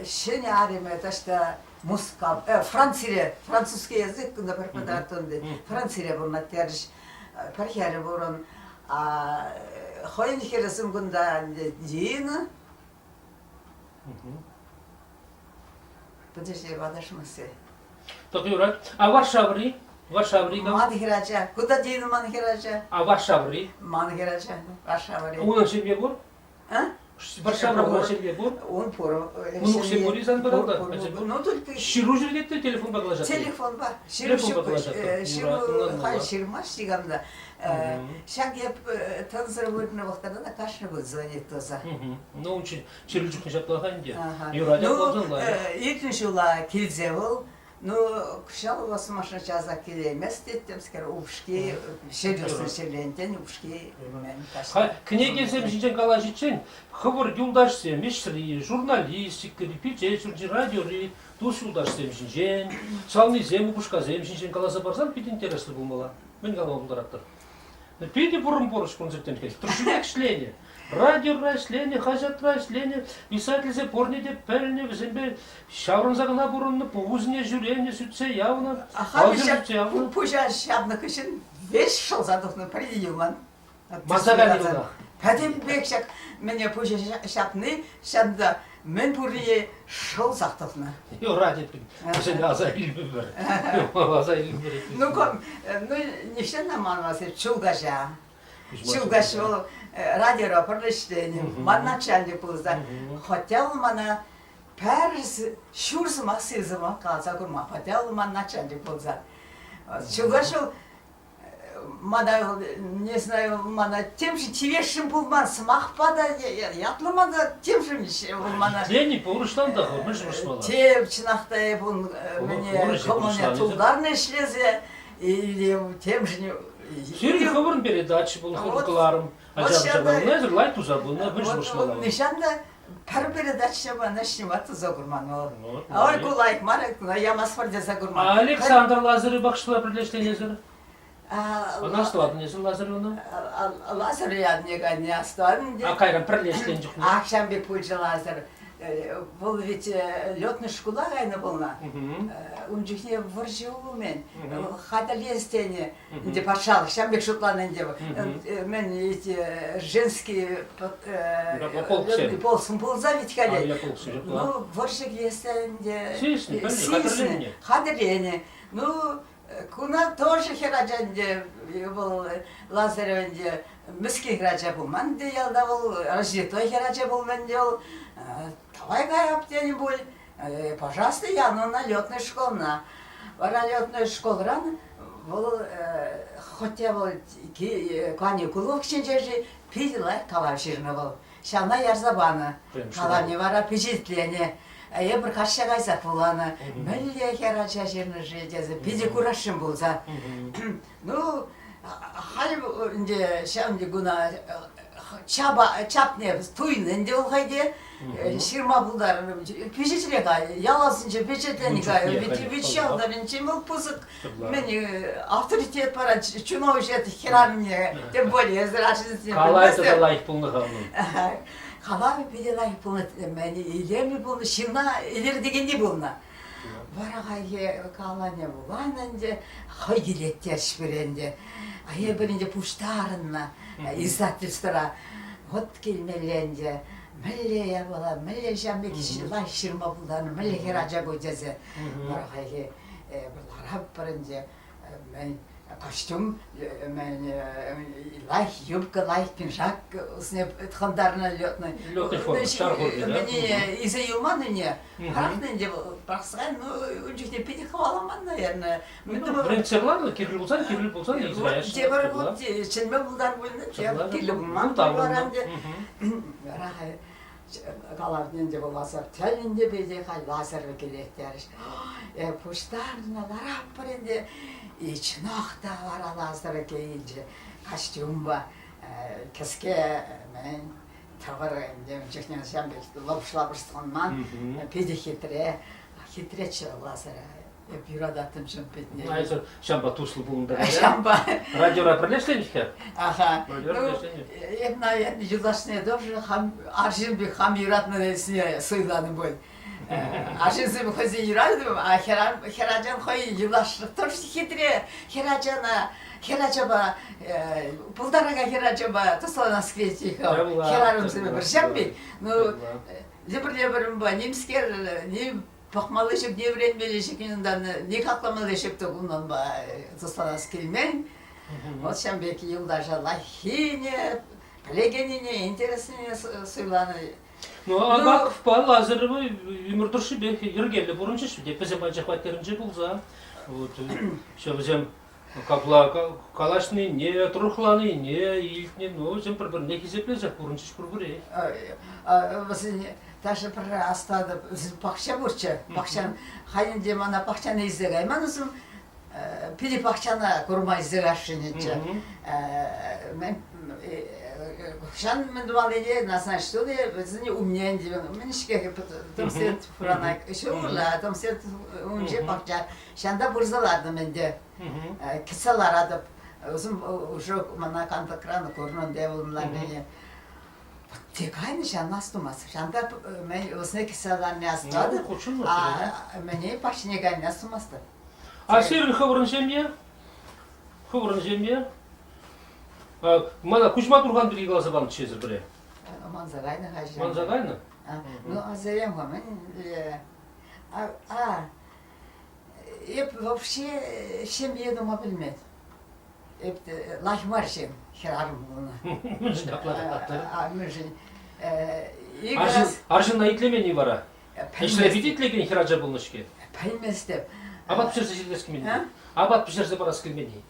ҫӗнӗ арӑмӗ таҫта Мускав, Францире, французский язык кунта преподаватель Францире пурӑнать терӗҫ. Пӗр хӗрӗ пурӑн. Хӑйӗн хӗрӗсем кунта Дина. Подожди, ватӑшмасси. Так юрать. А Варшавӑри? Варшавӑри кам? Ман хӗрача. Куда тейнӗ ман хӗрача? А Варшавӑри? Ман хӗрача. Варшавӑри. Унӑн ҫемье пур? А? Варшавӑра пур ҫемье пур? Ун пур. Мӑнуксем пур-и сан пӑралта? Ну, только... Ҫыру ҫӳретет те телефонпа калаҫать? Телефонпа. Ҫыру Телефонпа калаҫать. Ҫыру халь ҫырмасть никам та. Ҫак эп тӑнсӑр выртнӑ вӑхӑтра та кашни кун звонит туса. Ну, чирлӗ чухне ҫаплах ӗнтӗ. Юрать пулсан лайӑх. Иртнӗ ҫула килсе вӑл, ну, кӑҫал Лосмаша часах килеймест тет, темскер упӑшки ҫӗлӗрсе ҫӗлентен упӑшки Кӗнекесем ҫинчен калаҫиччен хӑвӑр юлташсем, ӗҫри, журналистикӑри, пичет ҫурчӗ, радиори тус-юлташсем ҫинчен, савнисем, упӑшкасем ҫинчен каласа парсан питӗ интереслӗ пулмалла. Мӗн калама пултаратӑр? Питӗ пурӑн пурӑш кунсерттен Тӑршшӗпех ӗҫленӗ. Радиора ӗҫленӗ, хаҫатра ӗҫленӗ, писательсем пурне те пӗлнӗ, вӗсемпе ҫаврӑнса кӑна пурӑннӑ, пухусене ҫӳренӗ, сӳтсе явнӑ. Халӗ ҫак пуҫа ҫапнӑ хыҫҫӑн веҫ шӑлса тухнӑ, пӗр те юлман. Манса кайнӑ кӑна. Пӗтӗмпех ҫак мӗне пуҫа ҫапни ҫавӑнта мӗн пуррине шӑлсах тухнӑ. Юрать эппин. Вӗсене аса илмӗпӗр. Аса илмӗпӗр. Ну, ну, нихҫан та манмасть Чулкаҫа. Чулкаҫ вӑл радиора пӗрле ӗҫленӗ, ман начальник пулса. Хотя вӑл мана пӗр ҫур сӑмах сив сӑмах каласа курман. Хотя вӑл ман начальник пулса. Чулкаҫ вӑл мана, не знаю, мана темшӗн тивесшӗн пулман, сӑмахпа та ятлама та темшӗн вӑл мана. Итленӗ пурӑшлан та хӑр, мӗншӗн вӑрҫмалла? Тем, чӑнах та эп ун мӗне кӑмӑлне тултарнӑ ӗҫлесе, или темшӗн... Сирӗн хӑвӑрӑн передача пулнӑ, хӑвӑр кӑларӑм. Ача-пӑча лайӑх туса пынӑ, мӗншӗн вӑрҫмалла? Нихҫан та пӗр передача мана ҫнима туса курман вӑл. Ой, ку лайӑх мар, ямастпӑр тесе курман. Александр Лазарев шкула пӗрлештернӗ Ӑна астӑватӑн эсӗ Лазаревна? Лазарь ятне кайне астӑватӑн. А кайран пӗрлешнӗ чухне? Ах, ҫавӑн пек пулчӗ Лазарь. Вӑл ведь летный шкула кайнӑ пулнӑ. Ун чухне вӑрҫӑ умӗн хатӗрлес тенӗ. Ӗнтӗ патшалӑх ҫавӑн пек шутланӑ ӗнтӗ. Мӗн эти женские полксем пулса ведь халӗ. Ну, вӑрҫӑ килессе ӗнтӗ. Сиснӗ, хатӗрленӗ. Ну, куна тоже хӗрача ӗнтӗ вӑл Лазарев ӗнтӗ мӗскер хӗрача пулман ӗнтӗ ялта вӑл, развитой хӗрача пулнӑ ӗнтӗ вӑл. Давай каяп тенӗ пуль. Пожалуйста, янӑ ӑна летнӑй школна. Вара летнӑй школран вӑл хотя вӑл каникул вӑхӑчӗнче-ши питӗ лайӑх калав ҫырнӑ вӑл. Ҫавна ярса панӑ. Калавне вара пичетленӗ. Эпир качча кайсах вуланӑ. Мӗнле хӗр ача ҫырнӑ-ши тесе питӗ курасшӑн пулса. Ну, Халь ӗнтӗ ҫав куна чапа, чапне туйнӑ ӗнтӗ вӑл хӑй те. Ҫырма пултарнӑ. Пичетре-ха, ял асӗнче пичетленӗ-ха. Виҫ ялтарӗнчен вӑл пысӑк мӗн авторитет парать, чуна уҫать хӗрарӑмне, тем более эсӗ арҫынсене Калай тата лайӑх пулнӑ-ха унӑн. Калавӗ питӗ лайӑх пулнӑ, мӗн илемлӗ пулнӑ, ҫынна илӗртекенни пулнӑ. Вара хайхи каланӗ вуланӑ ӗнтӗ, хӑй килет терӗҫ пире ӗнтӗ. А эпир ӗнтӗ пуҫтарӑннӑ издательствӑра. Вот килмелле ӗнтӗ, мӗнле япала, мӗнле ҫав пек лайӑх ҫырма пултарнӑ, мӗнле хӗр ача ку тесе. Вара хайхи ларатпӑр ӗнтӗ, мӗн костюм, мӗн лайӑх юбка, лайӑх пиншак ӑсне тӑхӑнтарнӑ летный. Летный форма, ҫар форми, да? Мӗне илсе юлман ӗне. Пӑрахнӑ ӗнтӗ вӑл, пӑрахса ну, ун чухне питӗ хӑваламан, наверное. Вӗрентсе кӑларнӑ, кирлӗ пулсан, кирлӗ пулсан илсе Тепӗр хут чӗнме пултарнӑ пулнӑ, кирлӗ пулман вара ӗнтӗ. Вара каларнӑ ӗнтӗ вӑл ласар тӗлӗннӗ пекех халь ласар килет терӗҫ. Пуҫтарнӑ ларатпӑр ӗнтӗ. И чӑнах та вара ласар килчӗ костюмпа кӗске мӗн тӑвӑр ӗнтӗ ун чухне ҫавӑн пек лӑпӑш-лапӑш тӑхӑнман питӗ хитре хитреччӗ ласар Эп юрататтӑм чун питне. Айсӑр ҫампа туслӑ пулнӑ та. Ҫампа. Радиора пӗрлешленӗ-ҫке? Аха. Ну, эп, наверное, юлташне тоже хам арҫын пек хам юратнӑ суйланӑ пуль. Арҫынсем хӑйсен юратнӑ, а хӗрачан хӑй юлташ тоже хитре хӗрачана хӗрачапа пултаракан хӗрачапа тусланас килет хӗрарӑмсем пӗр ҫав пек. Ну, лӗпӗр-лӗпӗр нимскер, ним Пӑхмалли ҫук, не вӗренмелли ҫук унтан, не хакламалли ҫук тӑк унӑнпа тусланас килмен. Вот ҫавӑн пек юлташа лайӑххине, пӗлекеннине, интереснине суйланӑ. Ну, Агаковпа Лазарева ӗмӗр тӑршшӗпех йӗркеллӗ пурӑнчӗҫ те, вӗсем анчах хваттерӗнче пулса. Вот, вӗсем капла калаҫнине, тӑрӑхланине илтнӗ, ну, вӗсем пӗр-пӗрне хисеплесех пурӑнчӗҫ пурпӗрех. Вӗсене даже пӗрре астатӑп, пахча пурччӗ, пахчан, халь ӗнтӗ мана пахчана илсе кайман вӗсем, пире пахчана курма илсе кайсшӑнччӗ. Хӑҫан мӗн тумаллине назначить туни вӗсене умне ӗнтӗ мӗн-ҫке тӑмсет хурана ҫулла тӑмсет умӗнче пахча Ҫанта пырса лартӑм ӗнтӗ. Кӗтсе ларатӑп. Вӗсем уже мана кантӑкран курнӑ ӗнтӗ вӑл Те кайнӑ ҫавна астумасть. Ҫанта мӗн вӗсене кӗтсе ларни астӑватӑп. А мӗне пахчине кайнине астумастӑп. А сирӗн хӑвӑрӑн ҫемье? Хӑвӑрӑн ҫемье? Мана Куҫма Турхан пирки каласа панӑччӗ эсӗ пӗрре. Манса кайнӑ-ха. Манса кайнӑ? Ну, асӑрем-ха, мӗн... А, Эп вообще ҫемье тума пӗлмен. Эп лайӑх мар ҫын, хӗрарӑм пулнӑ. Мӗншӗн апла калатӑр? Мӗншӗн? Арҫын, арҫынна итлемен-и вара? Ӗҫре пит итлекен хӗрача пулнӑ-ҫке. Пӗлместӗп. Апат пӗҫерсе ҫитерес килмен-и? Апат пӗҫерсе парас килмен-и?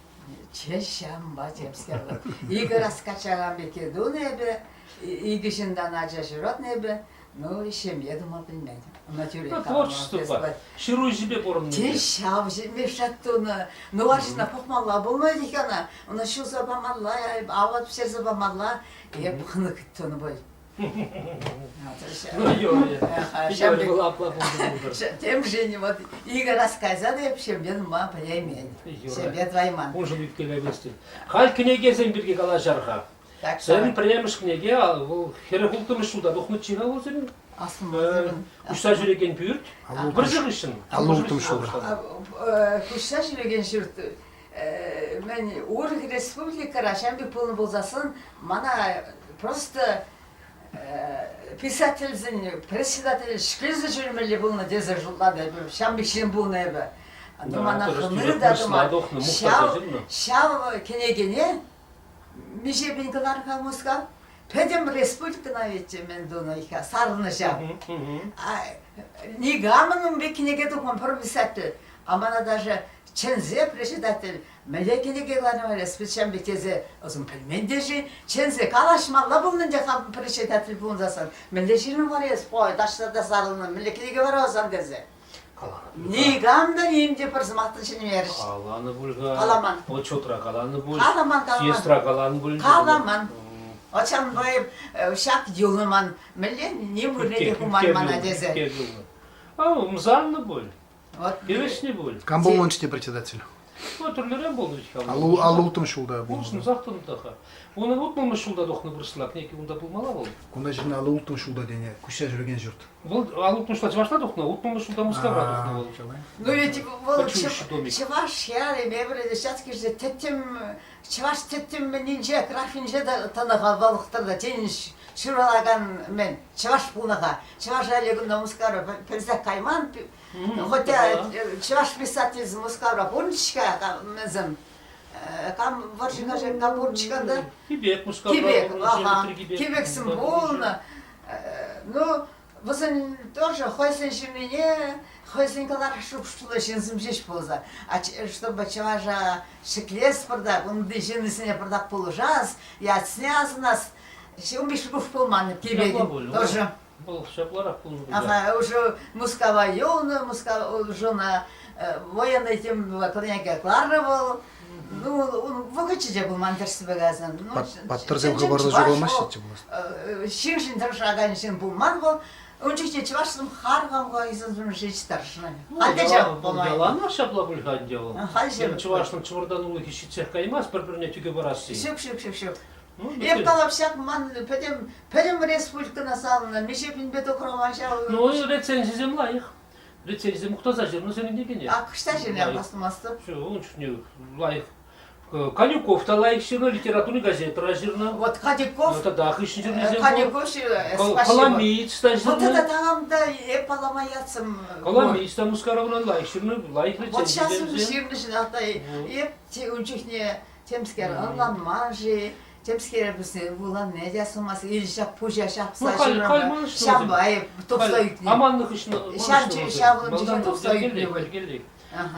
Чеҫҫампа темскер. Икӗ раз качакан пекки тунӑ эпӗ, икӗ ҫынтан ача ҫуратнӑ эпӗ. Ну, ҫемье тума пӗлмен. Ӑна тӳрех Ну, творчествӑпа, ҫыру ӗҫӗпе пурӑннӑ. Те ҫав ҫемье тунӑ. Ну, арҫынна пӑхмалла пулнӑ ӗнтӗ ӑна. Ӑна ҫуса памалла, апат пӗҫерсе памалла. Эп хӑнӑк тунӑ пуль. Ну, юрӗ. Юрӗ, вӑл апла пултӑр пултӑр. Темшӗн вот икӗ раз кайсан эп ҫемье нумай пӗлеймен. Ҫемье тӑвайман. Уншӑн ӳпкелеместӗн. Халь кӗнекесем пирки калаҫар-ха. Сирӗн пӗрремӗш кӗнеке вӑл 46-мӗш ҫулта тухнӑччӗ-ха вӑл сирӗн? Куҫса ҫӳрекен пӳрт. Вӑрҫӑ хыҫҫӑн. 56 ҫулта. Куҫса ҫӳрекен ҫурт мӗн урӑх республикӑра ҫавӑн пек пулнӑ пулсассӑн мана просто писательсен председатель ҫӗклесе ҫӳремелле пулнӑ тесе шутлатӑп эпӗ. Ҫавӑн пек ҫын пулнӑ эпӗ. Мана хӑны та тӑман. Ҫав кӗнекене Миҫе пин кӑлар-ха Мускав? Пӗтӗм республикӑна ведь мӗн тунӑ-ха, сарнӑ ҫав. Никамӑн ун пек кӗнеке тухман, пӗр писатель. А мана даже чӗнсе председатель мӗнле кӗнеке кӑларма ҫавӑн пек тесе ӑсӑм пӗлмен те-ши? Чӗнсе калаҫмалла пулнӑ ӗнтӗ хам председатель пулсан. Мӗнле ҫырнӑ вара эс? Ой, таҫта та сарӑлнӑ, мӗнле кӗнеке вара ӑсан тесе. Каланӑ. Никам та ним те пӗр сӑмах та чӗнмерӗҫ. Каланӑ пуль-ха. Каламан. Отчетра каланӑ пуль. Каламан, каламан. Съездра каланӑ пуль. Каламан. Вот ҫавӑнпа ҫак юлнӑ ман. Мӗнле ним вырӑнне те хуман мана тесе. А, ӑмсаннӑ пуль. Вот. Килӗшнӗ пуль. Кам пулнӑ ун чухне председатель? Ну, тӗрлӗрен пулнӑ вӗт-ха. 56 ҫулта пулнӑ. Улшӑнсах тӑнӑ та-ха. Унӑн утмӑлмӗш ҫулта тухнӑ вырӑсла кӗнеки унта пулмалла вӑл. Кунта ҫырнӑ 56 ҫулта тенӗ куҫса ҫӳрекен ҫурт. Вӑл 60 ҫулта чӑвашла тухнӑ, утмӑлмӗш ҫулта Мускавра тухнӑ вӑл. Ну ведь вӑл чӑваш ялӗ, эпир сейчас килсе тӗттӗм чӑваш тӗттӗммӗннинче графинче тӑнӑ-ха вӑл тӑнӑ тен ҫуралакан мӗн чӑваш пулнӑ-ха. Чӑваш ялӗ кунта Мускавра пӗлсех кайман. Хотя чӑваш писательсем Мускавра пурӑнчӗҫ-ха мӗнсем. Кам вӑрҫӑ кам пурӑнчӗ-ха да? Кибек Мускавра. Кибек, ага. Кибексем пулнӑ. Ну, вӗсен тоже хӑйсен ҫыннине, хӑйсен кӑларас шухӑшлӑ ҫынсем ҫеҫ пулса. А чтобы чӑваша ҫӗклес пӑртак, унти ҫыннисене пӑртак пулӑшас, ятсене асӑнас, ун пек шухӑш пулман Кибекӗн тоже. Вӑл ҫапларах пулнӑ. Ага, уже Мускава юлнӑ, Мускав уже на военный тем кӗнеке кӑларнӑ вӑл. Ну, ун вӑхӑчӗ те пулман тӗрӗссипе каласан. Паттӑрсем хыпарлӑ ҫухалмаҫҫӗ пулас. Ҫыншӑн тӑрӑшакан ҫын пулман вӑл. Ун чухне чӑвашсем харкам хӑйсемшӗн ҫеҫ тӑрӑшнӑ. Халь те ҫав пулман. Яланах ҫапла пуль-ха ӗнтӗ вӑл. Чӑвашлӑн чӑмӑртанулӑхӗ ҫитсех каймасть пӗр-пӗрне тӳкӗ парасси. Ҫук, ҫук, ҫук, ҫук. Эп калап ҫак ман пӗтӗм пӗтӗм республикӑна салнӑ миҫе пинпе тухрӑм ҫав. Ну, рецензисем лайӑх. Рецензисем мухтаса ҫырнӑ сирӗн кӗнекене. А ӑҫта ҫырнӑ астумастӑп. Ҫук, ун чухне лайӑх. Конюков та лайӑх ҫырнӑ, литературный газетӑра ҫырнӑ. Вот Кадюков. Тата хыҫҫӑн ҫырнисем. Кадюков спасибо. Коломиец та ҫырнӑ. Вот это там да эп паллама ятсым. Коломиец та Мускаровран лайӑх ҫырнӑ, лайӑх рецензисем. Вот сейчас ҫырнӑ ҫынах та эп ун чухне темскер ӑнланман-ши, темскер вӗсене вуланне те асӑнмасть, или ҫак пуҫа ҫапса ҫурӑмпа ҫавӑнпа тухса ӳкнӗ. Аманлӑх хыҫҫӑн Ҫавӑн чухне тухса ӳкнӗ пуль.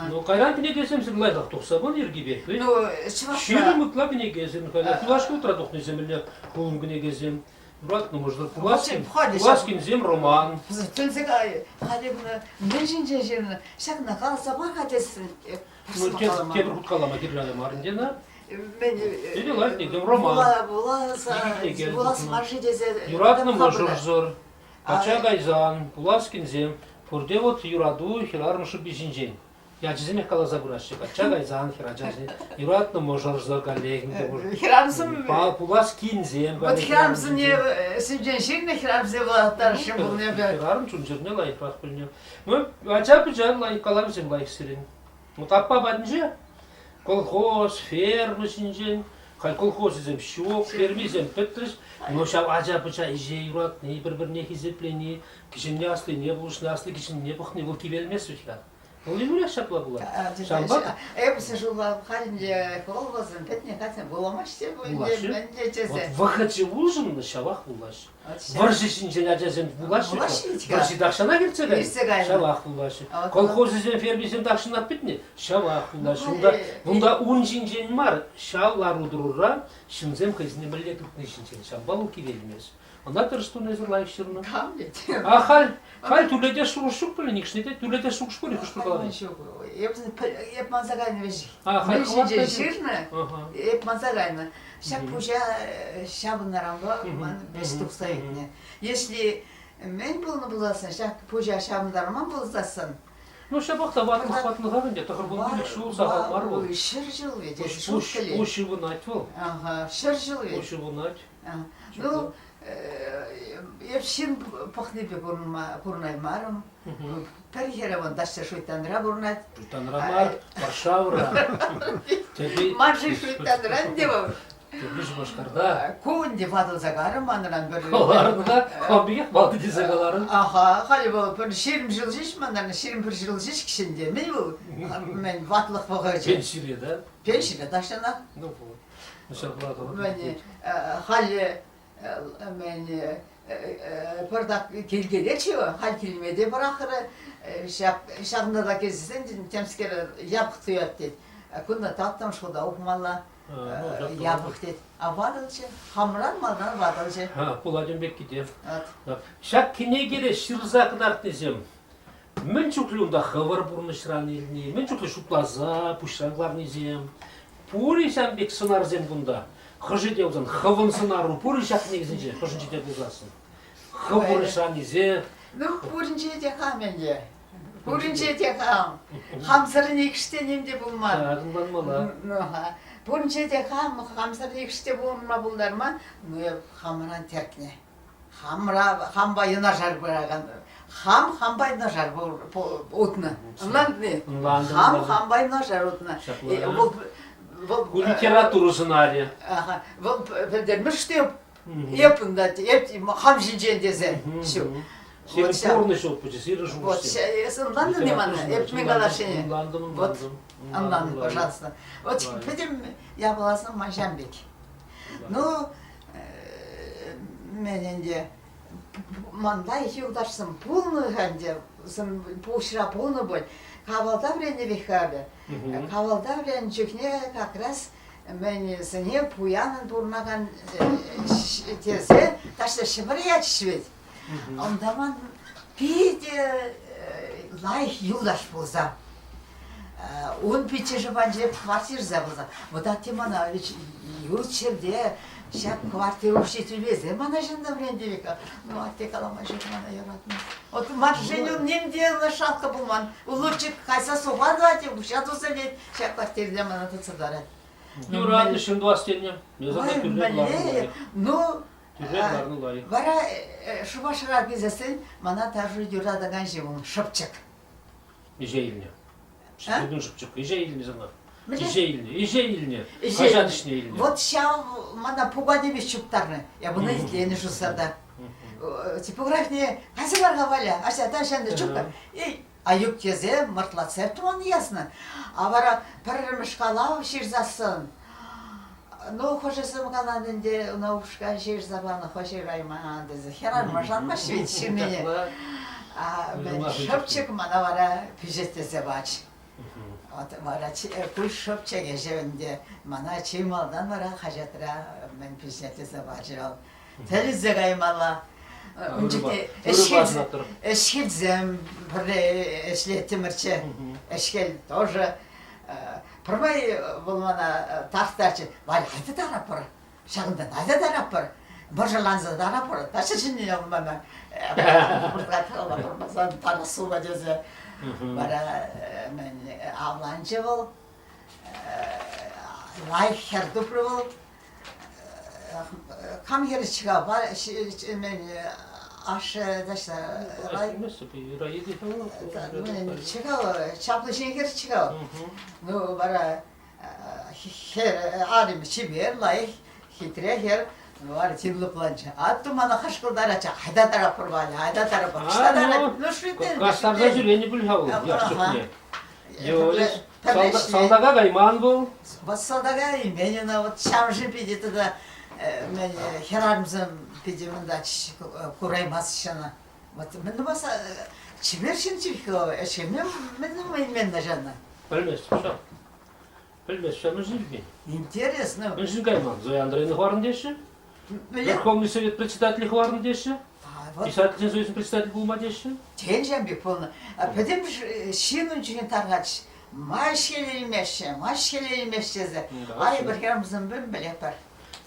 Ну, кайран кӗнекесем сир лайӑхах тухса пынӑ йӗркипех. Ну, чӑвашла. 20 ытла кӗнекесем, юлашки утра тухнисем илнӗ хулӑн кӗнекесем. Юратнӑ мӑшӑр Пуласкин, Пуласкинсем роман. Тӗнсе халӗ мӗн ҫинчен ҫырнӑ? Ҫакна каласа пар-ха тесен Ну, тепӗр хут калама кирлӗ мар ӗнтӗ ӑна. Мӗн лайӑх тетӗм, роман. Вулас мар-ши тесе. Юратнӑ мӑшӑрсӑр, качча кайсан, пулас кинсем, пурте вот юрату хӗрарӑм шӑпи ҫинчен. Ячӗсемех каласа пыраҫҫӗ. Качча кайсан хӗрачасен юратнӑ мӑшӑрсӑр коллегин те пур. Хӗрарӑмсем Пулас кинсем. Вот хӗрарӑмсене сӳнчен ҫырнӑ хӗрарӑмсем вулаттарасшӑн пулнӑ эпӗ. Хӗрарӑм чун-чӗрне лайӑхрах пӗлнӗ. Ну, ача-пӑча лайӑх калавсем лайӑх сирӗн. Вот аппа патӗнче колхоз, ферма ҫинчен, халь колхозӗсем ҫук, фермисем пӗтрӗҫ. Но ҫав ача-пӑча ӗҫе юратни, пӗр-пӗрне хисеплени, кӗҫӗнне аслине пулӑшни, асли кӗҫӗнне пӑхни вӑл кивелмест вӗт-ха. Вӑл ӗмӗрех ҫапла пулать. Ҫавӑнпа Эп ҫулла халӗнче колхозӑн пӗтнӗ хатсем вуламаҫҫӗ Вулаҫҫӗ. мӗнле тесе. Вот вӑхӑчӗ улшӑннӑ, ҫавах вулаҫҫӗ. Вӑрҫӑ ҫинчен ачасем вулаҫҫӗ. Вӑрҫи тахҫанах иртсе кайнӑ. Ҫавах вулаҫҫӗ. Колхозӗсем, фермисем тахҫанах пӗтнӗ. Ҫавах вулаҫҫӗ. Унта, унта ун ҫинчен мар, ҫав лару-тӑрура ҫынсем хӑйсене мӗнле тытни ҫинчен. Ҫавӑнпа вӑл кивелмест. Ӑна тӗрӗс тунисӗр лайӑх ҫырнӑ. Кам тет? А халь, халь тӳрлетес шухӑш ҫук пулӗ нихӑшне те. Тӳрлетес шухӑш пур-и хӑш-пӗр калани? Ҫук. Эп, эп манса кайнӑ веҫех. Мӗн ҫинчен ҫырнӑ, эп манса кайнӑ. Ҫак пуҫа ҫавӑнтаранпа ман вӗҫ тухса ӳкнӗ. Если мӗн пулнӑ пулсассӑн, ҫак пуҫа ҫавӑнтарман пулсассӑн, Ну, ҫапах та ватлӑх ватлӑхах ӗнтӗ, 95 ҫул сахал мар вӑл. 100 ҫул вӗт, Пуҫ, пуҫ ывӑнать вӑл. Ага, 100 ҫул вӗт. Пуҫ ывӑнать. Ну, эп ҫын пӑхнипе пурӑнаймарӑм. Пӗр хӗрӗ вӑн таҫта Шуйттанра пурӑнать. Шуйттанра мар, Варшавӑра. Ман-ши Шуйттанра ӗнтӗ вӑл. Тепри Шупашкарта. Ку ӗнтӗ ватӑлса карӑм манран пӗр. Каларӑн та, хам пекех ватӑ тесе каларӑн. Аха, халӗ вӑл пӗр 20 ҫул ҫеҫ манран, 21 ҫул ҫеҫ кӗҫӗнте. Мӗн вӑл? Мӗн ватлӑх вӑхӑчӗ. Пенсире, да? Пенсире тахҫанах. Ну вот. Ну, ҫапла Мӗн, халӗ мӗн пӑртак килкелетчӗ, халь килме те пӑрахрӗ. Ҫак ҫакна та килсен темскер япӑх туять тет. Кунта таттӑм шкулта ухмалла япӑх тет. А ватӑлчӗ, хамран малтан ватӑлчӗ. Пулать ун пекки те. Ҫак кӗнекере ҫырса кӑтартнисем. Мӗн чухлӗ унта хӑвӑр пурнӑҫран илни, мӗн чухлӗ шутласа пуҫран кӑларнисем. Пур-и ҫавӑн пек сӑнарсем кунта? Хӑшӗ те пулсан хӑвӑн сӑнару пур-и ҫак кӗнекесенче, хӑшӗнче те пулсассӑн? Хӑв пурнӑҫран илсе... Ну, пуринче те хам ӗнтӗ. Пуринче те хам. Хамсӑр нихӑш ним те пулман. Так, ӑнланмалла. Пуринче те хам, хамсӑр нихӑш те пулма пултарман. Ну, эп хамран тӗртнӗ. Хамра, хампа юнашар пыракан, хам хампа юнашар утнӑ. Ӑнлантӑн-и? Ӑнлантӑм. Хам хампа юнашар утнӑ. Ҫапла. Вӑл, вӑл, Ку литература сӑнарӗ. Аха, вӑл пӗлтермӗш те эп унта, эп хам ҫинчен тесе. Ҫук. Сирӗн пурнӑҫ опычӗ, сирӗн шухӑшсем. Вот, эс ӑнлантӑн-и мана? Эп мӗн каласшӑн? Ӑнлантӑм, ӑнлантӑм. Ӑнлантӑм, пожалуйста. Вот пӗтӗм япаласем ман ҫам пек. Ну, мӗн ӗнтӗ, ман лайӑх юлташсем пулнӑ-ха ӗнтӗ, пуҫра пулнӑ пуль. Кавалта вӗреннӗ пек-ха эпӗ. Кавалта вӗреннӗ чухне как раз мӗнсене пуянӑн пурӑнакан тесе таҫта Ҫӗпӗре ячӗҫ вӗт. Унта ман питӗ лайӑх юлташ пулса. Ун пиччӗшӗ патӗнче квартирса пулса. Вот атте мана ют ҫӗрте ҫак квартира укҫи тӳлесе мана ҫынна вӗрентӗ. Ну, атте калама ҫук мана юратнӑ. Вот ман Женю ним те шалка пулман. Лучше кайса суха тӑвать, укҫа туса илет, ҫак квартирте мана тытса тӑрать. Юратнӑ ҫын тӑвас тенӗ. Ой, ну, Тӳрре ларнӑ лайӑх. Вара Шупашкар килсессӗн мана ташӑ юратакан ҫын шӑпчӑк. Ӗҫе илнӗ. Шӑпчӑк шӑпчӑк. Ӗҫе илнӗ сана. Ӗҫе илнӗ. Ӗҫе илнӗ. Хаҫат ӗҫне илнӗ. Вот ҫав мана пукане пек чуптарнӑ. Я буна итленӗ шутса Типографине кайса кар-ха, Валя, ача та ҫаннӑ чупка. Эй, аюк тесе мӑртлатса туман яснӑ. А вара пӗрремӗш калав ҫырсассӑн, ну, хӑшӗсем калан ӗнтӗ, ӑна упӑшка ҫырса панӑ, хӑй ҫырайман тесе. Хӗрарӑма шанмасть вӗт ҫырнине. Шӑпчӑк мана вара пичетлесе пач. Вот вара ку шӑпчӑк ӗҫӗ ӗнтӗ. Мана чи малтан вара хаҫатра мӗн пичетлесе пачӗ вӑл. Тӗлӗнсе каймалла. Ун чухне ӗҫхӗлсем пӗрле ӗҫлеттӗмӗрччӗ. Ӗҫхӗл тоже. Пӗрмай вӑл мана тарттарчӗ. Валя, айта тараппӑр. Ҫакӑнтан айта тараппӑр. Мӑшӑрланса тараппӑр. Тача чӗннӗ вӑл мана. Пурмасан тарасуба тесе. Вара мӗн авланчӗ вӑл. Лайӑх хӗр тупрӗ вӑл. Кам хӗрччӗ-ха? Ашшӗ таҫта... Чаплӑ ҫын хӗрччӗ-ха. Ну, вара хӗр, арӑмӗ чипер, лайӑх, хитре хӗр. Ну, вара тин лӑпланчӗ. Атту мана хӑшкӑлтарать, айта тарапӑр, Валя, айта тарапӑр. Ну, Кастарса ҫӳренӗ пуль-ха вӑл яш чухне. Салтака кайман вӑл. Вот салтака илмен ӑна, вот ҫавши питӗ тата мӗн хӗрарӑмсем питӗ мында кураймасть ӑна. Вот мӗн тумаса чипер ҫын ӗҫлеме мӗн тума илмен ӑна? Пӗлместӗп ҫав. Пӗлмест ҫав, мӗншӗн илмен? Интересно. Мӗншӗн кайман? Зоя Андреевна хӑварнӑ теҫҫӗ. Верховный Совет председателӗ хӑварнӑ теҫҫӗ. Писательсен союзӗн председателӗ пулма теҫҫӗ. Тен ҫам пек пулнӑ. Пӗтӗм ҫын ун ҫине тархатчӗ. Ма ӗҫкелеймеҫҫӗ, ма ӗҫкелеймеҫҫӗ тесе. Ай, пӗр хӗрарӑмсемпе пӗлетпӗр.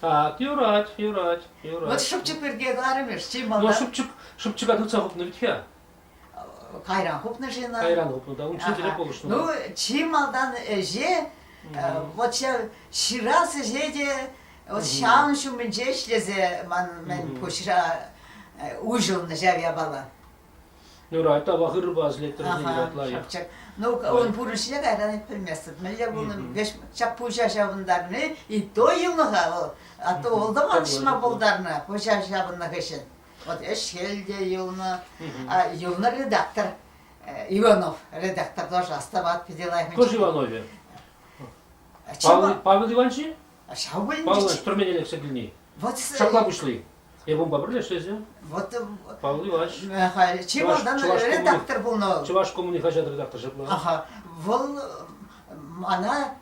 Так, юрать, юрать, юрать. Вот шӑпчӑк пирки каларӑм-и, чи малтан. Ну, шӑпчӑк, шӑпчӑка тытса хупнӑ вӗт-ха. Кайран хупнӑ-ши ӑна? Кайран хупнӑ, да. Унччен тӗле пулӑшнӑ. Ну, чи малтан ӗҫе, вот ҫав ҫырас ӗҫе те вот ҫавӑн ҫумӗнче ӗҫлесе ман мӗн пуҫра уҫӑлнӑ ҫав япала. Юрать, тавах ырӑпа ӗҫлеттерсе юрать лайӑх. Ну, ун пурнӑҫне кайран пӗлместӗп. Мӗнле пулнӑ, ҫак пуҫа ҫавӑнтарни и то юлнӑ-ха вӑл. А то вӑл та ман пултарнӑ пуҫа ҫавӑннӑ хыҫҫӑн. Вот ӗҫ-хӗл те юлнӑ. Юлнӑ редактор. Иванов редактор тоже астӑвать питӗ лайӑх. Кӑш Иванове? Павел, Павел Иванович? Ҫав пулин Павел Иванович тӗрмене лексе килни. Вот Ҫапла пуҫли. Эп унпа пӗрлешресе. Вот Павел Иванович. Чи малтан редактор пулнӑ вӑл. Чӑваш коммуни хаҫат редактор ҫапла. Аха. Вӑл мана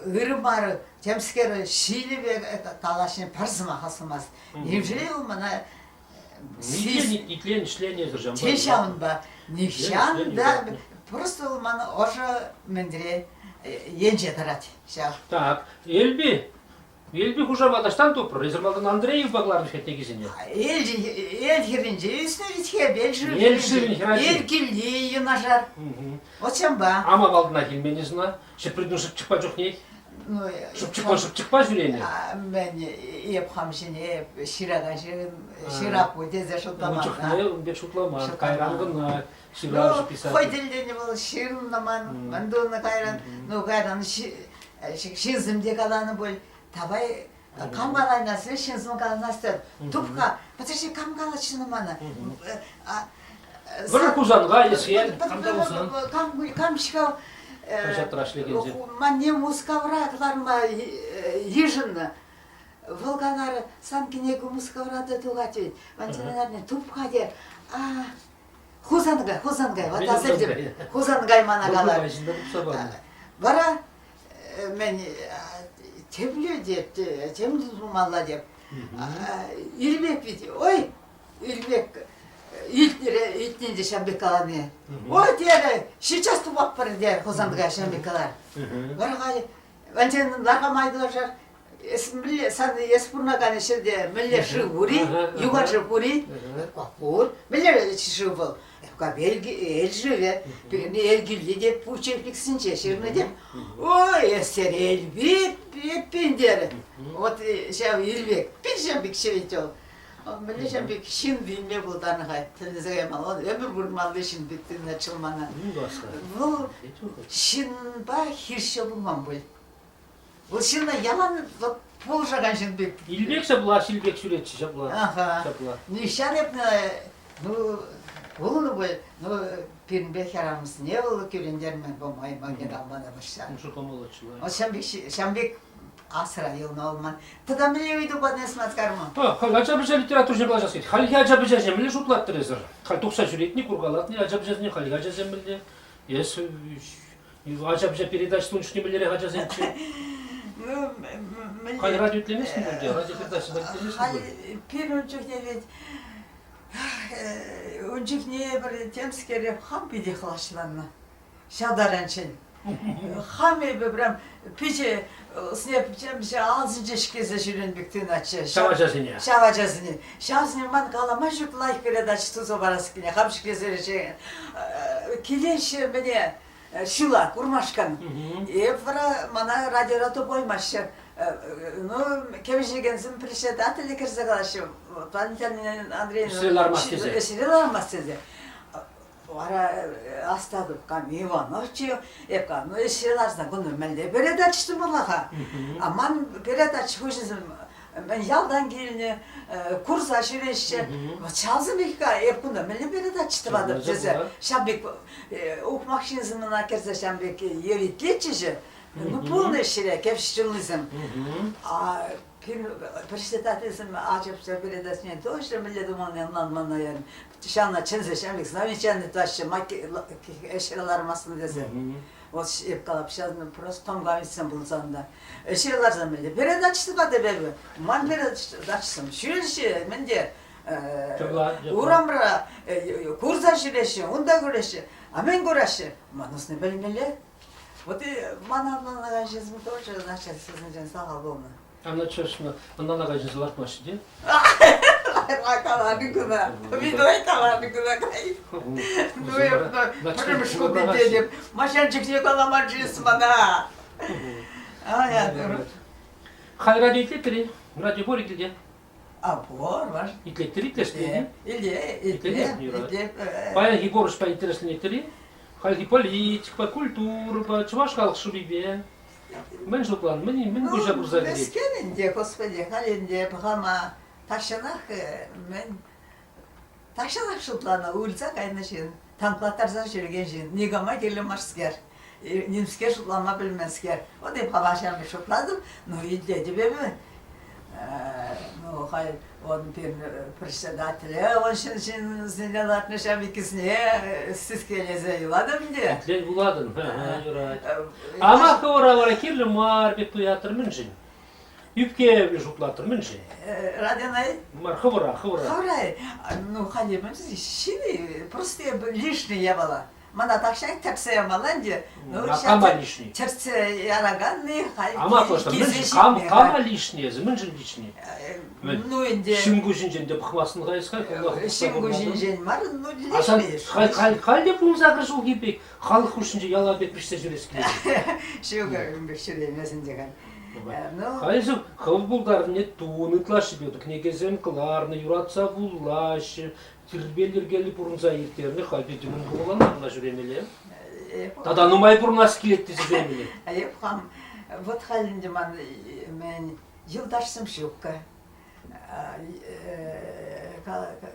ырӑ мар темскер ҫилӗ пек калаҫни пӗр сӑмах асӑнмасть. Неужели вӑл мана Итлен, ӗҫленӗ эсӗр ҫавӑнпа. Те ҫавӑнпа. Нихҫан та просто вӑл ман ӑшӑ мӗнре енче тӑрать ҫав. Так, Эльби, Эльби хушамат ӑҫтан тупрӑр? Эсир малтан Андреевпа кӑларнӑ хӗртнекисене. Эл, эл хӗрринче ӳснӗ вӗт-ха, эл шывӗ Эл шывӗн хӗрачи. Эл килли юнашар. Вот ҫавӑнпа. Ама малтанах илмен эс ӑна? Ҫӗпритун шӑпчӑкпа чухнех? Ну, Шӑпчӑкпа шӑпчӑкпа ҫӳренӗ. Мӗн, эп хам ҫине ҫыракан ҫын, ҫырап пуль тесе шутламан. Ун чухне ун пек шутламан. Кайран кӑна ҫыравҫӑ писатель. Хӑй тӗлленӗ вӑл ҫырнӑ ман, мӗн тунӑ кайран. Ну, кайран ҫынсем те каланӑ пуль. Давай кам калаймасть, ҫынсем калаймасть. Туп-ха, подожди, кам калать ҫынна мана? Вӑрӑ Хусанга есен, кам та пулсан. Кам, кам ҫав хаҫатра ӗҫлекенсем. Манне Мускавра кӑларма йышӑннӑ. Вӑл каларӗ, сан кӗнекӳ Мускавра та тухать вӗт. Валентина туп-ха те. А, Хусанкай, Хусанкай, вот асӑлтӑм. Хусанкай мана каларӗ. Вара мӗн темле деп, тем тумалла деп. Илмек ведь, ой, Илмек илтнинче ҫав пек калани. Ой, терӗ, сейчас тупатпӑр терӗ Хусанкай ҫав пек каларӗ. Вара халӗ Валентин ларма май тӑрӑшар. Эс мӗнле сан эс пурӑнакан ҫӗрте мӗнле шыв пур-и? Юхан шыв пур-и? Пур. Мӗнле шыв вӑл? Эль шывӗ. Эль килли те учебниксенче ҫырнӑ те. Ой, эсер эльпи эппин терӗ. Вот ҫав Илпек, пит ҫав пек ҫӗвет вӑл. Мӗнле ҫав пек ҫын вилме пултарнӑ-ха, тӗлӗнсе каймалла. Ӗмӗр пурӑнмалли ҫын пек тытӑнать мана. Вӑл ҫынпа хирӗҫсе пулман пуль. Вӑл ҫынна ялан пулӑшакан ҫын пек. Илпек ҫапла, ҫил пек ҫӳретчӗ ҫапла. Аха. Ҫапла. Нихҫан эпнӗ, ну, пулнӑ пуль, ну, пирӗнпе хӗрарӑмсене вӑл кӳрентермен пулмай, магнитал мана вӑрҫса. Уншӑн кӑмӑллӑччӗ. Вӑл ҫам пек, ҫам пек асра юлнӑ вӑл ман. Тата мӗнле ыйту патне смаскарман? Ача-пӑча литературине калаҫас килет. Хальхи ача-пӑчасем мӗнле шутлаттӑр эсӗр? Халь тухса ҫӳретни, куркалатни ача-пӑчасене хальхи ачасем мӗнле? Эс ача-пӑча передачи тунӑ чухне мӗнлерех ачасемччӗ? Ну, мӗнле? Халь радио итлеместӗн пуль те, радио передача итлеместӗн Халь пирӗн чухне ведь ун чухне пӗр темскере хам питӗ хӑлаҫланнӑ. Ҫав таранччен. Хам эпӗ прям пичӗ ӑсне темҫе алсинче ӗҫкесе ҫӳрен пек тытӑнатчӗ. Ҫав ачасене? Ҫав ачасене. Ҫавсене ман калама ҫук лайӑх передача туса парас килнӗ. Хам ӗҫлесе килеҫҫӗ мӗне ҫула курмашкӑн. Эп вара мана радиора тупаймаҫҫӗ. Ну, кӗвӗҫекенсем председателе кӗрсе калаҫҫӗ. Валентина Андреевна. Ӗҫре лармасть тесе. Ӗҫре лармасть тесе. Вара астатӑп кам Ивановччӗ, эп кам, ну ӗҫре ларсан кунта мӗнле передача тумалла-ха? А ман передача хуҫисем мӗн ялтан килнӗ, курса ҫӳреҫҫӗ. Вот ҫавсем-ха эп кунта мӗнле передача тӑватӑп тесе ҫав пек ухмах ҫынсем ӑна кӗрсе ҫав пек евитлетчӗҫ. Ну, пулнӑ ӗҫре кӗвӗҫ чунлисем. А председательсем ача-пӑча передачине тоже мӗнле тумаллине ӑнланман наверное. Ҫавна чӗнсе ҫав замечание тӑваҫҫӗ, ӗҫре лармастӑн тесе. Вот эп калап, ҫавна просто тӑнлавицсем пулсан та. Ӗҫре ларсан мӗнле передача тӑватӑп эпӗ. Ман передачӑсем ҫӳреҫҫӗ, мӗнте урамра курса ҫӳреҫҫӗ, унта кураҫҫӗ. А мӗн кураҫҫӗ? Ман ӑсне пӗлмелле. Вот и ман ӑнланакан ҫынсем тоже начальствӑсенчен сахал пулнӑ. Она честно, ӑнланакан ҫынсем лартмаҫҫӗ те? Каланӑ кӑна. Видой каланӑ кӑна кай. Ну, эп пӗрремӗш хут илтетӗп. Маҫанчӑкне каламан-ши мана? Халь радио итлеттӗр-и? Радио пур килте? А пур, ваш. Итлеттӗр итлес-и? Илте, итле, итле. Паянхи пурнӑҫпа интересленеттӗр-и? Хальхи политикӑпа, культурӑпа, чӑваш халӑх шӑпипе. Мӗн шутлан? Мӗн, мӗн пуҫа пырса кӗрет? Мӗскер ӗнтӗ, господи, халь ӗнтӗ пӑхама тахҫанах мӗн тахҫанах шутланӑ, уйрӑлса кайнӑ ҫын, танклаттарса ҫӳрекен ҫын, никама кирлӗ марскер, нимскер шутлама пӗлменскер. Вот эп хама ҫавӑн пек шутлатӑп, ну итлетӗп эпӗ. Ну, халь он пирӗн председателе, он ҫын ҫынсене лартнӑ ҫав иккӗсне сискелесе юлатӑп ӗнтӗ. Итлен вулатӑн, юрать. Ама хӑвӑра вара кирлӗ мар пек туятӑр мӗншӗн? Ӳпкевлӗ шутлатӑр мӗншӗн? Радина Мар, хӑвӑра, хӑвӑра. Хӑвӑра, ну, халӗ ҫын просто лишний япала. Мана тахҫан тӗртсе ямалла ӗнтӗ. Ну, кама лишний? Тӗртсе яраканни халь Ама просто мӗншӗн кам, кама лишний эсӗ? Мӗншӗн лишний? Ну ӗнтӗ. Ҫын куҫӗнчен те пӑхмастӑн-ха эс халь Ҫын куҫӗнчен мар, ну лишний. Халь, халь, халь те пулса ҫулхи пек халӑх хушшинче яла пек вӗҫсе ҫӳрес килет. Ҫук, ун пек ҫӳреймест ӗнтӗ халь. Халӗ хӑв пултарнине тун ытлашшипе кӗнекесем кӑларнӑ, юратса вулаҫҫӗ, тирпейлӗ-йӗркеллӗ пурӑнса ирттернӗ. Халь питӗ мӑн кӑмӑлланмалла ҫӳремелле. Тата нумай пурӑнас килет тесе ҫӳремелле. Эп хам вот халь ӗнтӗ ман мӗн юлташсем ҫуккӑ.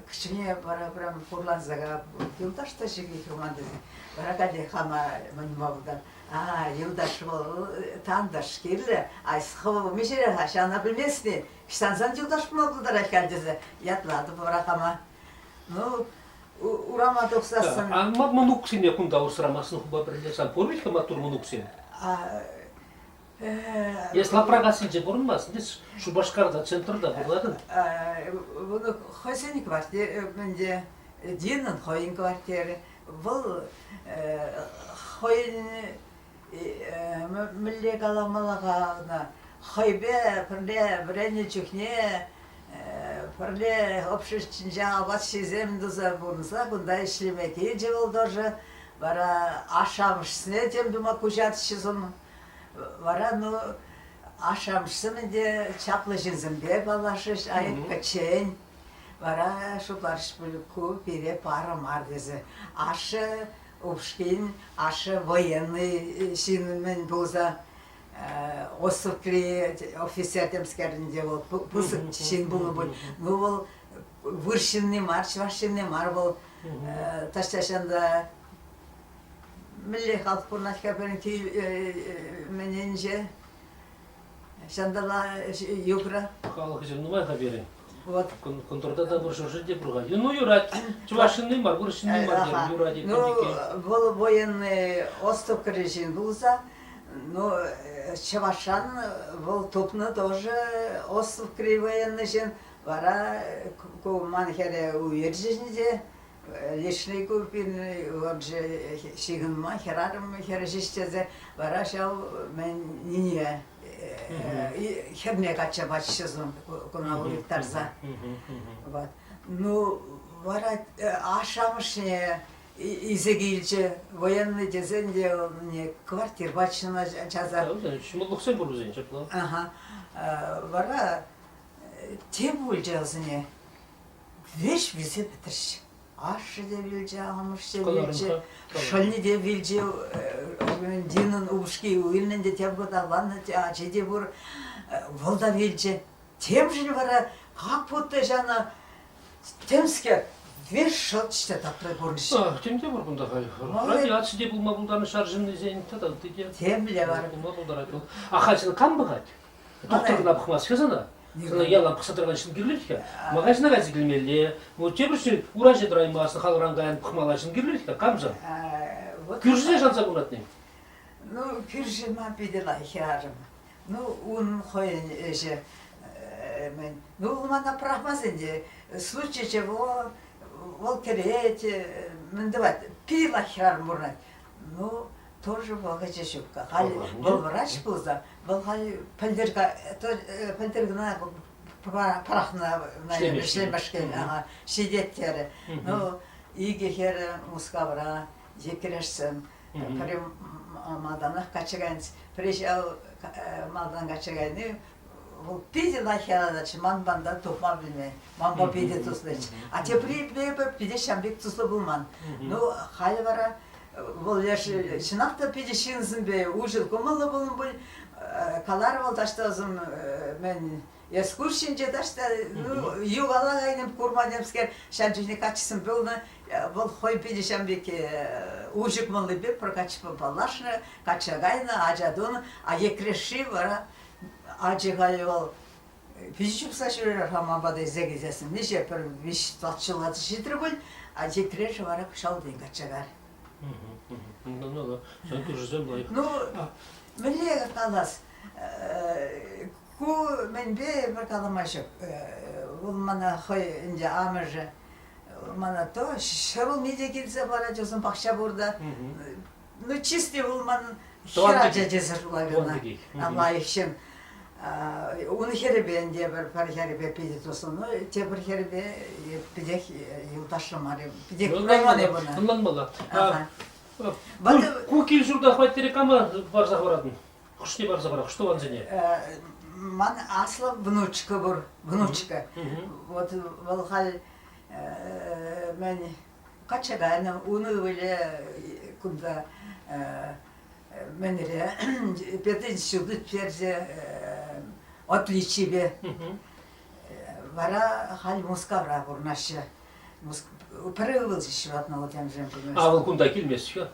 Кӗчне вара прям хурланса юлташ та ҫӳрет ман тесе. Вара каллех хама мӗн малтан А, юлташ вӑл тантӑш кирлӗ. Ай, хӑвӑ миҫере-ха, ҫавна пӗлместни. Ҫтансан юлташ пулма пултарать халь тесе ятлатӑп вара хама. Ну, урама тухсассӑн... А мӑнуксене кунта усрамастӑн хупа пӗрле? Сан пур вӗт-ха маттур мӑнуксем? Эс Лапракассинче пурӑнмастӑн, эс Шупашкарта, центрта пурӑнатӑн. Мӑнук хӑйсен квартири, мӗнте, Динӑн хӑйӗн квартирӗ. Вӑл хӑйӗн мӗнле каламалла-ха ӑна, хӑйпе пӗрле вӗреннӗ чухне пӗрле общежитинче апат ҫисем туса пурӑнса кунта ӗҫлеме килчӗ вӑл тоже. Вара ашшӗ-амӑшне тем тума куҫатчӗ Вара ну ашшӗ-амӑшсем ӗнтӗ чаплӑ ҫынсемпе паллашрӗҫ, ай пӗччен. Вара шутларӗҫ пуль, ку пире парӑ мар тесе. Ашшӗ упӑшкин, ашшӗ военный ҫын-мӗн пулса Осовкри офицер темскер ӗнтӗ вӑл, пысӑк ҫын пулнӑ пуль. Ну вӑл выр ҫынни мар, чӑваш ҫынни мар вӑл. Таҫта ҫанда мӗнле халӑх пурӑнать-ха пирӗн мӗнӗнче? Ҫантала югра. Халӑхӗсем нумай-ха пирӗн. Вот. Кӑнтӑрта та пур, ҫурҫӗр те пур-ха. Ну, юрать. Чӑваш ҫынни мар, вырӑс ҫынни мар терӗм. Юрать Ну, вӑл военный отставкӑри ҫын пулса, ну, чӑвашран вӑл тупнӑ тоже отставкӑри военный ҫын. Вара ку ман хӗре уйӑрчӗҫ те, лишний ку пирӗн вообще ҫыхӑнма хӗрарӑм хӗрӗ ҫеҫ тесе вара ҫав мӗн нине хӗрне качча пачӗ куна улӑштарса. Вот. Ну, вара ашшӗ-амӑшне илсе килчӗ. Военный тесен те не квартир паччӑна часах. Ҫӑмӑллӑхсем пур вӗсен ҫапла. Ага. Вара тем пулчӗ вӗсене. Веҫ вилсе пӗтрӗҫ. Ашшӗ те вилчӗ, амӑшӗ те вилчӗ, шӑллӗ те вилчӗ. Динӑн упӑшки вилнӗ те тем кун авланнӑ, ачи те пур. Вӑл та вилчӗ. Темшӗн вара как будто ҫавна темскер веҫ шӑлчӗ тапрӗ пурнӑҫ. Тем те пур кунта халь. Радиаци те пулма пултарнӑ ҫар ҫыннисен тата ытти те. Темле вара. Пулма пултарать вӑл. А халь кам пӑхать? Тухтӑр кӑна пӑхмасть-ха сана. Сана ялан пӑхса тӑракан ҫын кирлӗ-ха. Магазина кайса килмелле. Вот тепӗр ҫын ура ҫине тӑраймастӑн, халран каян пӑхмалла ҫын кирлӗ-ха. Камшӑн? Кӳршӗне шанса пурӑнатни. Ну, кӳршӗ ман питӗ лайӑх хӗрарӑм. Ну, ун хӑйӗн ӗҫӗ. Мӗн? Ну, мана пӑрахмасть ӗнтӗ. Случай чего, вӑл кӗрет, мӗн тӑвать? Питӗ лайӑх хӗрарӑм пурӑнать. Ну, тоже вӑхӑчӗ ҫук-ха. Халь вӑл врач пулса, вӑл халь пӗлтӗр, пӗлтӗр кӑна пӑрахнӑ ӗҫлемешкӗн ҫитет терӗ. Ну, икӗ хӗрӗ Мускавра йӗкӗрешсем. Пӗри малтанах качча кайнӑ, пӗри ҫав малтан качча кайни вӑл питӗ лайӑх яланатчӗ, ман пантан тухма пӗлмен. Манпа питӗ туслӑччӗ. А тепри эпӗ питӗ ҫам пек туслӑ пулман. Ну, халӗ вара вӑл леш чӑнах та питӗ ҫынсемпе уҫӑ кӑмӑллӑ пулнӑ пуль. Каларӗ вӑл таҫта ӑсӑм мӗн экскурс ҫинче таҫта ну юхала кайнӑ курма темскер ҫав чухне каччӑсем пулнӑ. Вӑл хӑй питӗ ҫам пек уҫӑ кӑмӑллипе пӗр каччӑпа паллашнӑ, качча кайнӑ, ача тунӑ. А екрешши вара ачи халь вӑл питӗ чупса ҫӳрер-ха ман пата илсе килсессӗн. Миҫе пӗр виҫ-тӑват ҫула ҫитрӗ пуль, а екрешши вара кӑҫалтан качча кайрӗ. Ну, сан кӳршӗсем лайӑх. Ну, мӗнле калас? Ку мӗнпе эпир калама ҫук. Вӑл мана хӑй ӗнтӗ амӑшӗ мана то ҫӗрулми те килсе парать, усӑн пахча пур та. Ну, чисти вӑл ман хӗр ача тесе шутлать ӑна. Лайӑх ҫын. Ун хӗрӗпе ӗнтӗ эпир пӗр хӗрӗпе питӗ туслӑ. Ну, тепӗр хӗрӗпе питех юлташлӑ мар. Питех курайман эп ӑна. Ӑнланмалла. Ку кил-ҫурта хваттере кама парса хӑваратӑн? Хӑшне парса парах, хӑш тӑвансене? Ман аслӑ внучка пур, внучка. Вот вӑл халь мӗн качча кайнӑ, ун ывӑлӗ кунта мӗнре пединститут персе отличипе. Вара халь Мускавра пурӑнаҫҫӗ. Пӗр ывӑл ҫеҫ ҫуратнӑ вӑл темшӗн. А вӑл кунта килмест-ха?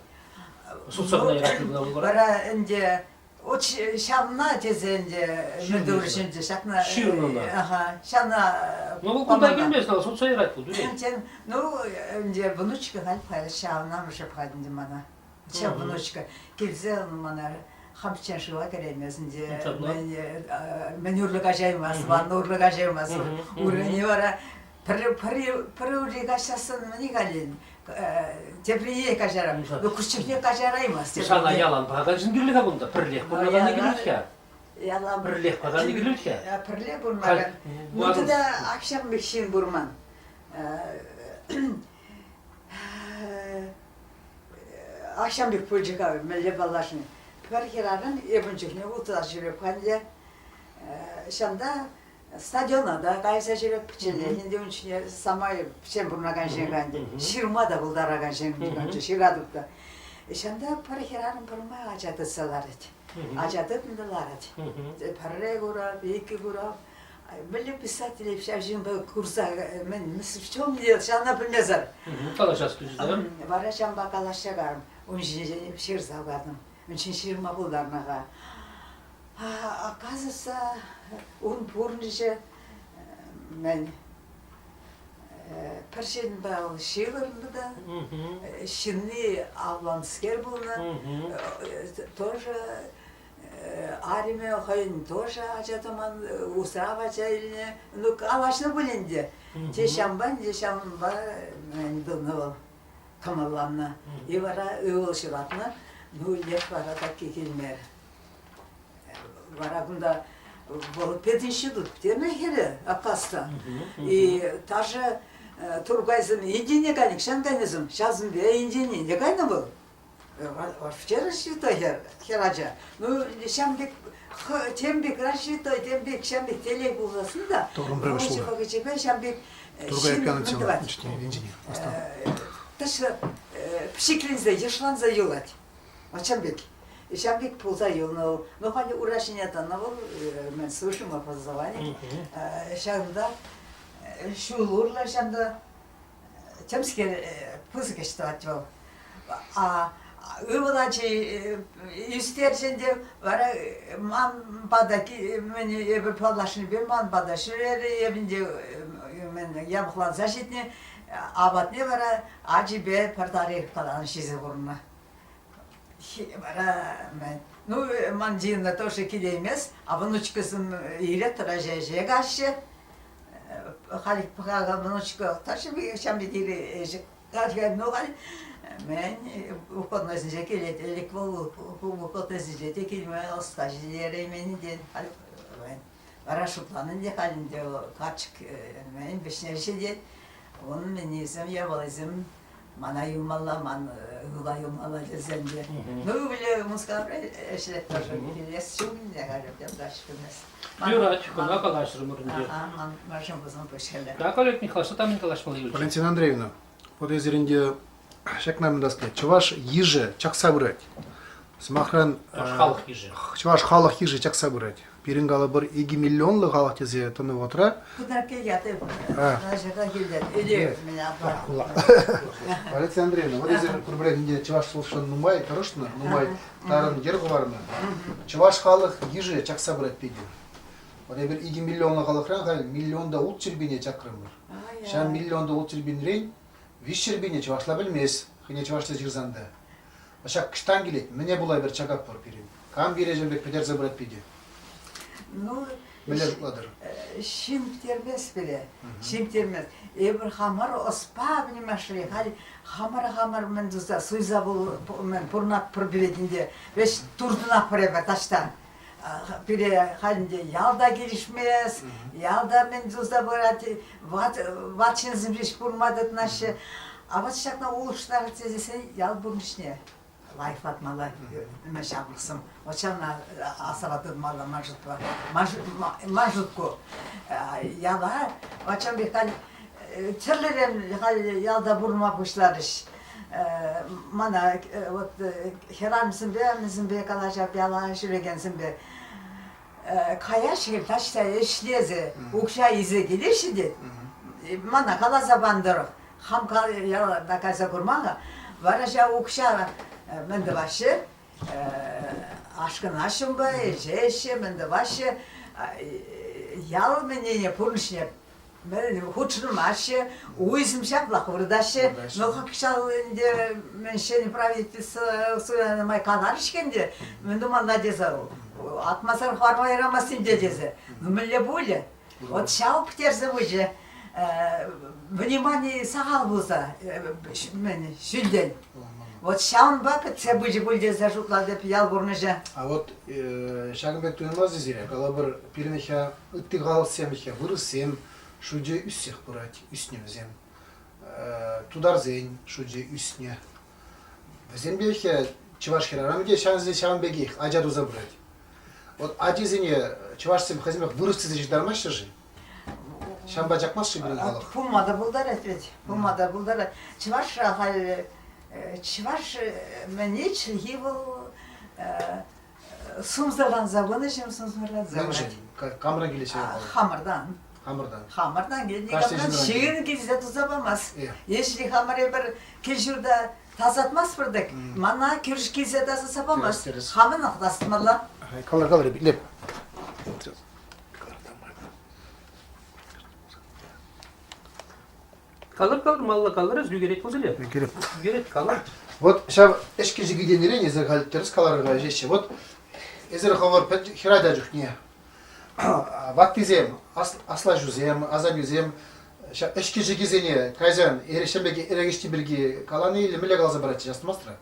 Сутса кӑна яратнӑ вӑл вара? Вара ӗнтӗ вот ҫавна тесе ӗнтӗ мӗн ӗнтӗ ҫакна Ҫырнӑ ӑна. Аха, ҫавна Ну вӑл кунта килмест, ӑна сутса ярать вӑл, тӳрех. Тен, ну ӗнтӗ внучка халь халь ҫавна амӑшӗ пӑхать ӗнтӗ мана. Ҫав внучка килсе мана хамччен шыва кӗреймест ӗнтӗ. Мӗн урлӑ каҫаймасть, ванна урлӑ каҫаймасть. Уррине вара Пӗр ури каҫсассӑн мӗне калин, теприне каҫарам. Ну, куҫ каҫараймасть. Сана ялан пӑхакан ҫын кирлӗ-ха кунта. Пӗрлех пурӑнакан кирлӗ-ха. Ялан Пӗрлех пӑхакан кирлӗ-ха. Пӗрле пурӑнакан. Ну, тата акҫам пек ҫын пур ман. Акҫам пек пулчӗ-ха, мӗнле паллашни. Пӗр хӗрарӑм эп ун чухне утса ҫӳреп ӗнтӗ. Ҫавӑнта Стадиона та кайса ҫӳреп, пӗчченех ӗнтӗ ун чухне самай пӗччен пурӑнакан ҫын ӗнтӗ. Ҫырма та пултаракан ҫын ҫыратӑп та. Ҫавӑнта пӗр хӗрарӑм пӗрмай ача тытса ларать. Ача тытнӑ та ларать. Пӗрре курап, иккӗ курап. Мӗнле писатель ҫав ҫынпа курса мӗн в чем дело, ҫавна пӗлмесӗр. Калаҫас килчӗ, да? Вара ҫавӑнпа калаҫса карӑм. Ун ҫинчен ҫырса патӑм. Ун ҫинчен ҫырма пултарнӑ-ха. Оказывается, ун пурнӑҫӗ мӗн пӗр ҫынпа вӑл ҫывӑрнӑ та, ҫынни авланскер пулнӑ, тоже арӑмӗ хӑйӗн тоже ача тӑман, усрав ача илнӗ. Ну, калаҫнӑ пуль ӗнтӗ. Те ҫавӑнпа, те ҫавӑнпа мӗн тунӑ вӑл. Кӑмӑлланнӑ. И вара ывӑл ҫуратнӑ. Ну, леш вара такки килмерӗ. Вара кунта вӑл пединститут пӗтернӗ хӗрӗ Аппасра. И даже Туркайсем Индине кайнӑ, ҫан кайнӑсем, ҫавсемпе Индине те кайнӑ вӑл. Вчера святой хӗр, хӗр ача. Ну, ҫам пек, тем пек святой, тем пек, ҫам пек телей пулсассӑн та, вӑхӑчӗпе ҫам пек Тургай ҫын тӑвать. Тӑшрӑ пӗчӗкленсе, йышланса юлать. Ачам пек. Ҫав пек пулса юлнӑ вӑл. Ну, халӗ ура ҫине тӑнӑ вӑл, мӗн слышим образование. Ҫавӑнта ҫул урлӑ ҫавӑнта темскер пысӑк ӗҫ тӑвать вӑл. А ывӑл ачи ӳстерчӗ ӗнтӗ, вара ман пата мӗн эпӗ паллашнипе ман пата ҫӳрерӗ, эп ӗнтӗ мӗн япӑхланса ҫитнӗ. Апатне вара ачипе пӗр тариф каланӑ ҫисе курнӑ. Вара ну, ман Дина тоже килеймест, а внучкӑсем ире тӑраҫҫӗ каҫҫӗ. Халь пӑхакан внучка тоже ҫам пек ире ну халь мӗн выходнойсенче килет, ӗлӗк вӑл выходнойсенче те килме ӑста ҫитереймен тен. Халь вара шутланӑ ӗнтӗ халь ӗнтӗ карчӑк мӗн вӗҫне ҫитет. Ун мӗннисем япалисем мана юлмалла, ман ывӑла юлмалла тесен те. Ну, ывӑлӗ Мускавра ӗҫлет тоже. Килес ҫул ӗнтӗ халӗ дальше Юрать, кӑна калаҫрӑмӑр ӗнтӗ. Ага, ман машин пулсан пуҫхӗллӗ. Так, Олег Михайлович, там калаҫмалли юлчӗ. Валентина Андреевна, вот эсир ӗнтӗ ҫакна мӗн сказать, чӑваш йышӗ чакса пырать. Сӑмахран, Чӑваш халӑх йышӗ. Чӑваш халӑх йышӗ чакса пырать. Пирӗн калӑпӑр 2 миллионлӑ халӑх тесе тӑнӑ вӑхӑтра. Валентина Андреевна, вот эсир пурпӗрех ӗнтӗ чӑваш шӑн нумай тӑрӑшнӑ, нумай тарӑн йӗр хӑварнӑ. Чӑваш халӑх йышӗ чакса пырать питӗ. Вот эпир 2 миллионлӑ халӑхран халь миллион та улт пине чакрӑмӑр. Ҫав миллион та улт пинрен 300 пине чӑвашла пӗлмест, хӑйне чӑвашла ҫырсан та. Ҫак кӑштан килет, мӗне пула эпир чакатпӑр пирӗн? Кам пире ҫын пек пӗтерсе пырать питӗ? Ну, Мӗнле шутлатӑр? Ҫын пӗтермест пире. Ҫын пӗтермест. Эпир хамӑр ӑспа, понимаешь-ли, халь хамӑр-хамӑр мӗн туса суйса мӗн пурӑнатпӑр пире ӗнтӗ. Веҫ туртӑнатпӑр эпир таҫта. Пире халь ӗнтӗ ялта килӗшмест, ялта мӗн туса пырать, ват, ват ҫынсем ҫеҫ пурӑнма тытӑнаҫҫӗ. А вот ҫакна улӑштарать тесен ял пурнӑҫне лайӑхлатмалла ҫамрӑксем. Вот ҫавна асра тытмалла ман шутпа. Ман шутку. Яла вот ҫавӑн пек халь тӗрлӗрен халь ялта пурӑнма пуҫларӗҫ. Мана вот хӗрарӑмсемпе, мӗнсемпе калаҫап, яла ҫӳрекенсемпе. Каяҫҫӗ таҫта ӗҫлесе, укҫа илсе килеҫҫӗ тет. Мана каласа панӑ тӑрӑх, хам ялта кайса курман-ха. Вара ҫав укҫа мӗн тӑваҫҫӗ? Ашкӑнаҫҫӗ унпа, ӗҫеҫҫӗ, мӗн тӑваҫҫӗ? Ял мӗнне пурнӑҫне хутшӑнмаҫҫӗ, уйсем ҫаплах выртаҫҫӗ. Ну, кӑҫал ӗнтӗ мӗн ҫӗнӗ правительство суйланӑ май каларӗҫ-ҫке ӗнтӗ, мӗн тумалла тесе, атмасӑр хӑварма ярамасть ӗнтӗ тесе. Ну, мӗнле пулӗ? Вот ҫав пӗтерсе пычӗ. Внимани сахал пулса, мӗн, ҫӳлтен. Вот ҫавӑнпа пӗтсе пычӗ пуль тесе шутлатӑп ял пурнӑҫӗ. А вот ҫакӑн пек туйӑнмасть сире, калӑпӑр, пирӗн ытти халӑхсем, вырӑссем шучӗ ӳссех пырать, ӳснӗ вӗсем. Тутарсен шучӗ ӳснӗ. Вӗсемпе чӑваш хӗрарӑмӗ те ҫавӑн пекех ача туса пырать. Вот ачисене чӑвашсем хӑйсемех вырӑс тесе ҫыртармаҫҫӗ-ши? Ҫавӑнпа чакмасть-ши пирӗн халӑх? Пулма та пултарать вӗт, пулма та пултарать. Чӑвашра халь чӑваш мӗне чӗлхи вӑл сумсӑрланса пынӑҫем сумсӑрланса Мӗншӗн? Камран килет ҫав Хамӑртан. Хамӑртан. Хамӑртан килет. Никамран ҫын килсе туса памасть. Если хамӑр эпир кил-ҫурта тасатмастпӑр-тӑк, мана кӳрш килсе тасатса памасть. Хамӑнах тасатмалла. Калар, калар, итлеп. Калӑр, калӑр, малла калӑр, ӳкерет пулсӑр Ӳкерет. Ӳкерет, калӑр. Вот ҫав ӗҫкӗ тенӗрен эсир халь тӗрӗс каларӑр ӗҫеҫҫӗ. Вот эсир хӑвӑр хӗрача чухне ваттисем, аслаҫусем, асаннӳсем ҫав ӗҫкӗ-ҫикӗсене кайсан ҫемьеке эрех ӗҫни пирки калани или мӗнле каласа паратчӗҫ, астумастӑр-а?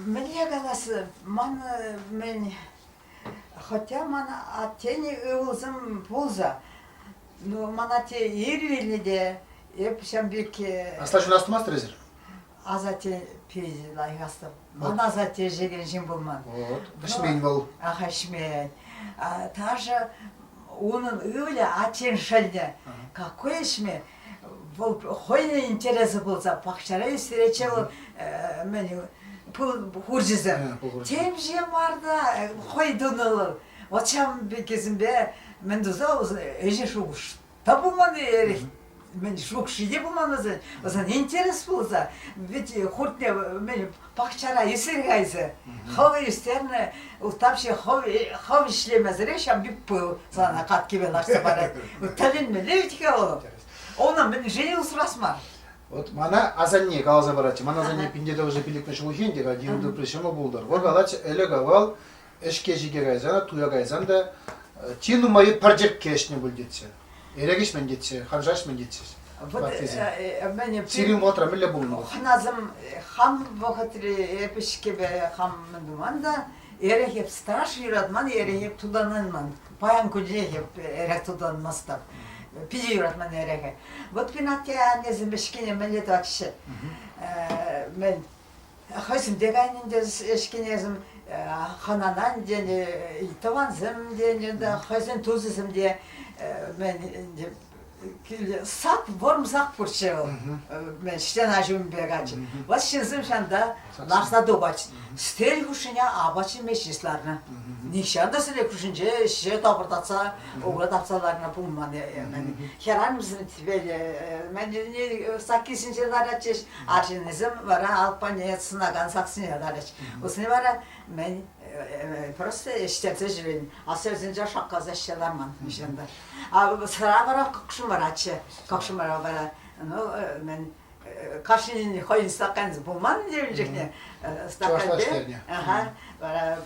Мӗнле калас, ман мӗн Хотя ман аттен ывӑлсем пулса, ну, ман атте ир вилнӗ те, эп ҫав пек... Аслаҫуна астумастӑр эсир? Асатте питӗ лайӑх астӑм. Ман асатте ӗҫекен ҫын пулман. Вот, ӗҫмен вӑл. Ах, ӗҫмен. Таша унӑн ывӑлӗ аттен шӑлнӗ. Какой ӗҫме? Вӑл хӑйӗн интересӗ пулса пахчара ӳстеретчӗ вӑл мӗн хурчӗсем. Темҫе мар та хӑй тунӑ вӑл. Вот ҫавӑн пеккисемпе мӗн туса ӗҫӗ шухӑш та пулман эрех мӗн шухӑшӗ те пулман вӗсен. Вӗсен интерес пулса ведь хуртне мӗн пахчара ӳсер кайса хӑв ӳстернӗ ултавҫӑ хӑв хӑв ӗҫлемесӗрех ҫав пек пыл сана каткипе лартса парать. Тӗлӗнмелле вӗт-ха вӑл. Она мӗншӗн усрас мар? Вот мана асанне каласа паратчӗ. Ман асанне пинте тӑвӑшӗ пиллӗкмӗш ҫулхи ӗнтӗ, йывӑр тупрӗ ҫӑмӑл пултӑр. Вӑл калатчӗ, ӗлӗк-авал ӗҫке-ҫике кайсан, туя кайсан та чи нумайи пӗр черкке ӗҫнӗ пуль тетчӗ. Эрех ӗҫмен тетчӗ, ханша ӗҫмен тетчӗҫ. Сирӗн вӑхӑтра мӗнле пулнӑ? Хӑнасем хам вӑхӑтри эп ӗҫкепе хам мӗн туман та, эрех эп страшно юратман, эрех эп тутанман. Паян кунчех эп эрех тутанмастӑп. Питӗ юратман эрехе. Вот пин атте аннесем ӗҫкене мӗнле тӑватчӗ. Мӗн хӑйсем те кайнӑ ӗнтӗ ӗҫкенесем, хӑнана тенӗ, тӑвансем тенӗ, хӑйсен тусӗсем те мӗн ӗнтӗ сак, вӑрӑм сак пурччӗ вӑл. Мӗн стена ҫумӗпе каччӑ. Вот ҫынсем ҫанта ларса тухать. Сӗтел хушшине апат ҫиме ҫеҫ ларнӑ. Нихҫан та сӗтел хушшинче ӗҫе тапӑртатса, ура тапса ларнӑ пулман. Хӗрарӑмсем мӗн саккисенче ларатчӗҫ, арҫыннисем вара алпане сӑнакан саксене ларӗҫ. Вӗсене вара мӗн просто ӗҫтерсе ҫӳрен. Асӑрсенче шаккаса ӗҫсе ларман нихҫан та. А сӑра вара кӑкшӑмӑраччӗ. Кӑкшӑмӑра вара, ну, мӗн. Кашнин хӑйӗн стаканӗ пулман ӗнтӗ ун чухне. Чӑвашла ӗҫтернӗ. Ага, вара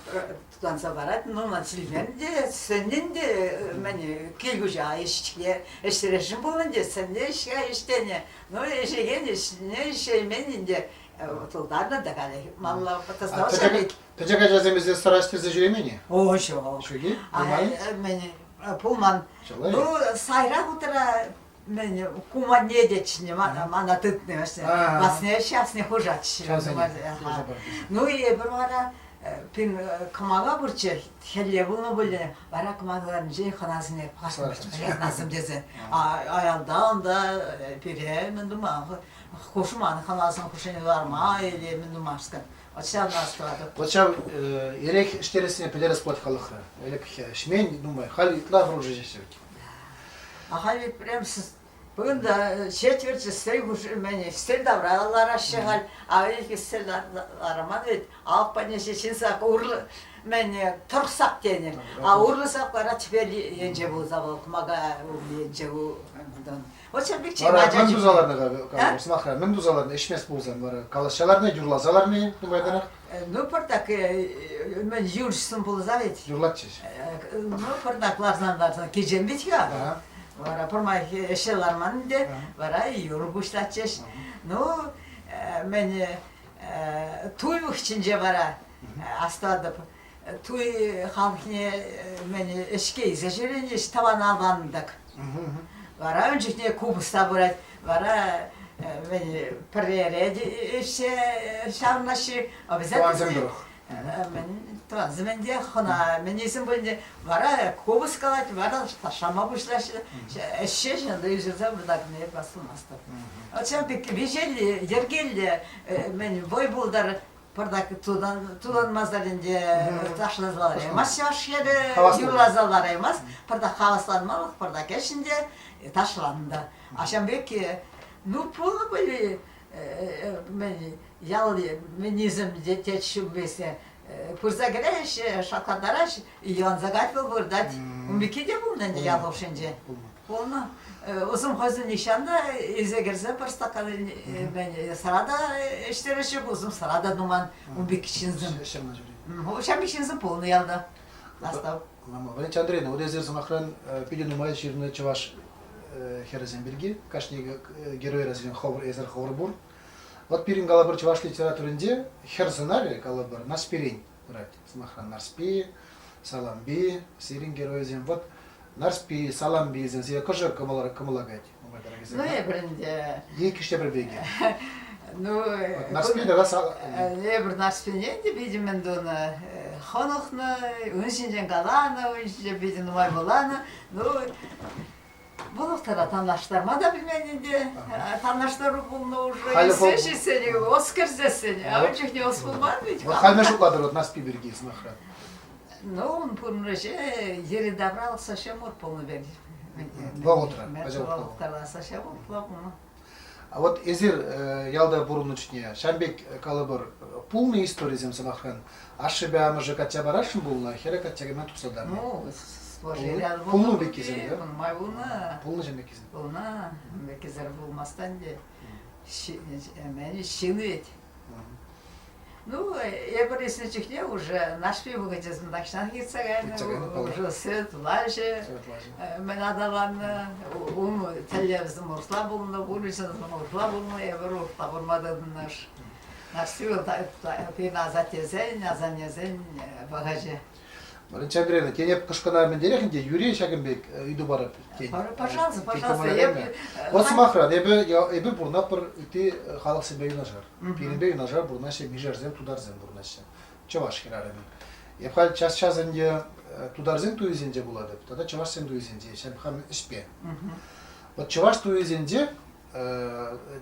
тутанса парать. Ну, ман силмен те, сӗннӗн те, мӗн, кил хуҫа ӗҫке ӗҫтересшӗн пулнӑ ӗнтӗ, сӗннӗ ӗҫке ӗҫтенӗ. Ну, ӗҫекен ӗҫне ӗҫеймен ӗнтӗ. Тултарнӑ та халӗ. Малла тӑсӑлса Пӗчӗк ачасем эсир сӑра ӗҫтерсе ҫӳремен-и? О, ҫук. Ҫук-и? Пулман-и? Мӗн, пулман. Ну, сайра хутра мӗн, куманне те чӗннӗ, мана тытнӑ. Васне ҫасне хушатчӗ. Ну, эпир вара пин кӑмака пурччӗ, хӗлле пулнӑ пулӗ, вара кӑмакаларӗнче хӑнасене пӑхасшӑн тесе. Аялта унта пире мӗн тума хушман, хӑнасем хушшине ларма или мӗн тумашкӑн. Вот ҫавна астӑватӑп. Вот ҫав эрех ӗҫтерессине пӗтерес пулать халӑхра. Ӗлӗк ӗҫмен нумай, халь ытла хӑрушӑ ӗҫеҫҫӗ вӗт. А халь прям Бүгін да четверть сӗл мӗн сӗл тавра лараҫҫӗ халь, а ӗлӗк сӗл лараман вӗт. Алӑк патне ҫынсак урлӑ мӗн тӑрсак тенӗ. А урлӑ сак вара тӗпел енче пулса вӑл кӑмака енче Вот ҫав пек Вара мӗн туса ларнӑ-ха, сӑмахра, мӗн туса ларнӑ, ӗҫмест пулсан вара? Калаҫса ларнӑ, юрласа ларнӑ нумайтанах? Ну, пӑртак мӗн юрӑҫсем пулса ведь. Юрлатчӗҫ. Ну, пӑртак ларсан-ларсан кичем вӗт-ха. Вара пӗрмай ӗҫе ларман ӗнтӗ, вара юр пуҫлатчӗҫ. Ну, мӗн туй вӑхӑчӗнче вара астатӑп. Туй халӑхне мӗн ӗҫке илсе ҫӳренӗҫ тӑван авлантӑк. Вара ун чухне купӑс та пырать. Вара мӗн пӗррере ӗҫсе ҫаврӑнаҫҫӗ. Тӑвансем тӑрӑх. Мӗн тӑвансем ӗнтӗ, хӑна мӗнесем пуль Вара купӑс калать, вара ташлама пуҫлаҫҫӗ. Ӗҫҫе ҫында ӳсӗрсе выртакне пастумастӑп. Вот ҫав пек виҫеллӗ, йӗркеллӗ мӗн вӑй пултӑр пӑртак тутанмасӑр ӗнтӗ ташласа лараймасть чӑваш хӗрӗ, юрласа лараймасть. Пӑртак хавасланмалӑх, пӑртак ӗҫ ӗнтӗ, ташланӑ та. А ҫавӑн пек, ну, пулнӑ пуль мӗн, ял мӗнисем тет ҫуммесне. Пырса кӗреҫҫӗ, шаклантараҫ, йӑванса кать вӑл выртать. Ун пекки те пулнӑ ӗнтӗ ял хушшинче. Пулнӑ. Усӑм хӑйсем нихҫан та илсе кӗрсе пӗр стакан сӑра та ӗҫтереҫҫӗ, усӑм сӑра та туман ун пек ҫынсем. Ҫав пек ҫынсем пулнӑ ялта. Настав. Валентина Андреевна, вот эсир сӑмахран питӗ нумай ҫырнӑ чӑваш хӗрӗсем пирки. Кашни геройра сирӗн хӑвӑр, эсир хӑвӑр пур. Вот пирӗн калӑпӑр чӑваш литературинче хӗр сӑнарӗ калӑпӑр Нарспирен пырать. Сӑмахран Нарспи, Салампи, сирӗн геройсем. Вот Нарспи, Салампи сире кӑшӑ кӑмӑла каять. Ну, эпир ӗнтӗ... Иккӗш те пӗр пекех. Ну, Нарспи тата Эпир Нарспине ӗнтӗ питӗ мӗн тунӑ. Хӑнӑхнӑ, ун ҫинчен каланӑ, ун ҫинчен питӗ нумай вуланӑ. Ну, Вӑлах тата танлаштарма та пӗлмен ӗнтӗ. Танлаштару пулнӑ уже. Илсе ҫитсен, ӑс кӗрсессӗн. А ун чухне ӑс пулман вӗт. Вот халь мӗн шутлатӑр вот Нарспи пирки сӑмахран? Ну, ун пурнӑҫӗ йӗри-тавра совсем пулнӑ пек. Вӑхӑтра. Вӑхӑтра совсем пулнӑ. А вот эсир ялта пурӑннӑ чухне ҫавӑн пек калӑпӑр пулнӑ историсем сӑмахран ашшӗпе амӑшӗ качча парасшӑн пулнӑ, хӗрӗ качча кайма тухса тарнӑ. Ну, сложили Пулнӑ пеккисем, да? Нумай пулнӑ. Пулнӑ ҫын пеккисем. Пулнӑ. Пеккисӗр пулмастан те. Ҫын вӗт. Ну, эпир ӳснӗ чухне уже Нарспи вӑхӑчӗсем тахҫанах иртсе кайнӑ, уже сӗт лаҫӗ мӗн аталаннӑ, ун тӗллевсем урӑхла пулнӑ, пурнӑҫӗсем урӑхла пулнӑ, эпир урӑхла пурӑнма тытӑннӑ. Нарспи вӑл пирӗн асаттесен, асаннесен вӑхӑчӗ. Валентина Андреевна, тен эп кӑшкӑна мӗнтерех ӗнтӗ Юрий ҫакӑн пек ыйту парӑп тен. Пожалуйста, пожалуйста. Вот сӑмахран, эпӗ эпир пурӑнатпӑр ытти халӑхсемпе юнашар. Пирӗнпе юнашар пурӑнаҫҫӗ мишерсем, тутарсем пурӑнаҫҫӗ. Чӑваш хӗрарӑмӗ. Эп халь час-час ӗнтӗ тутарсен туйӗсенче пулатӑп тата чӑвашсен туйӗсенче, ҫав хам ӗҫпе. Вот чӑваш туйӗсенче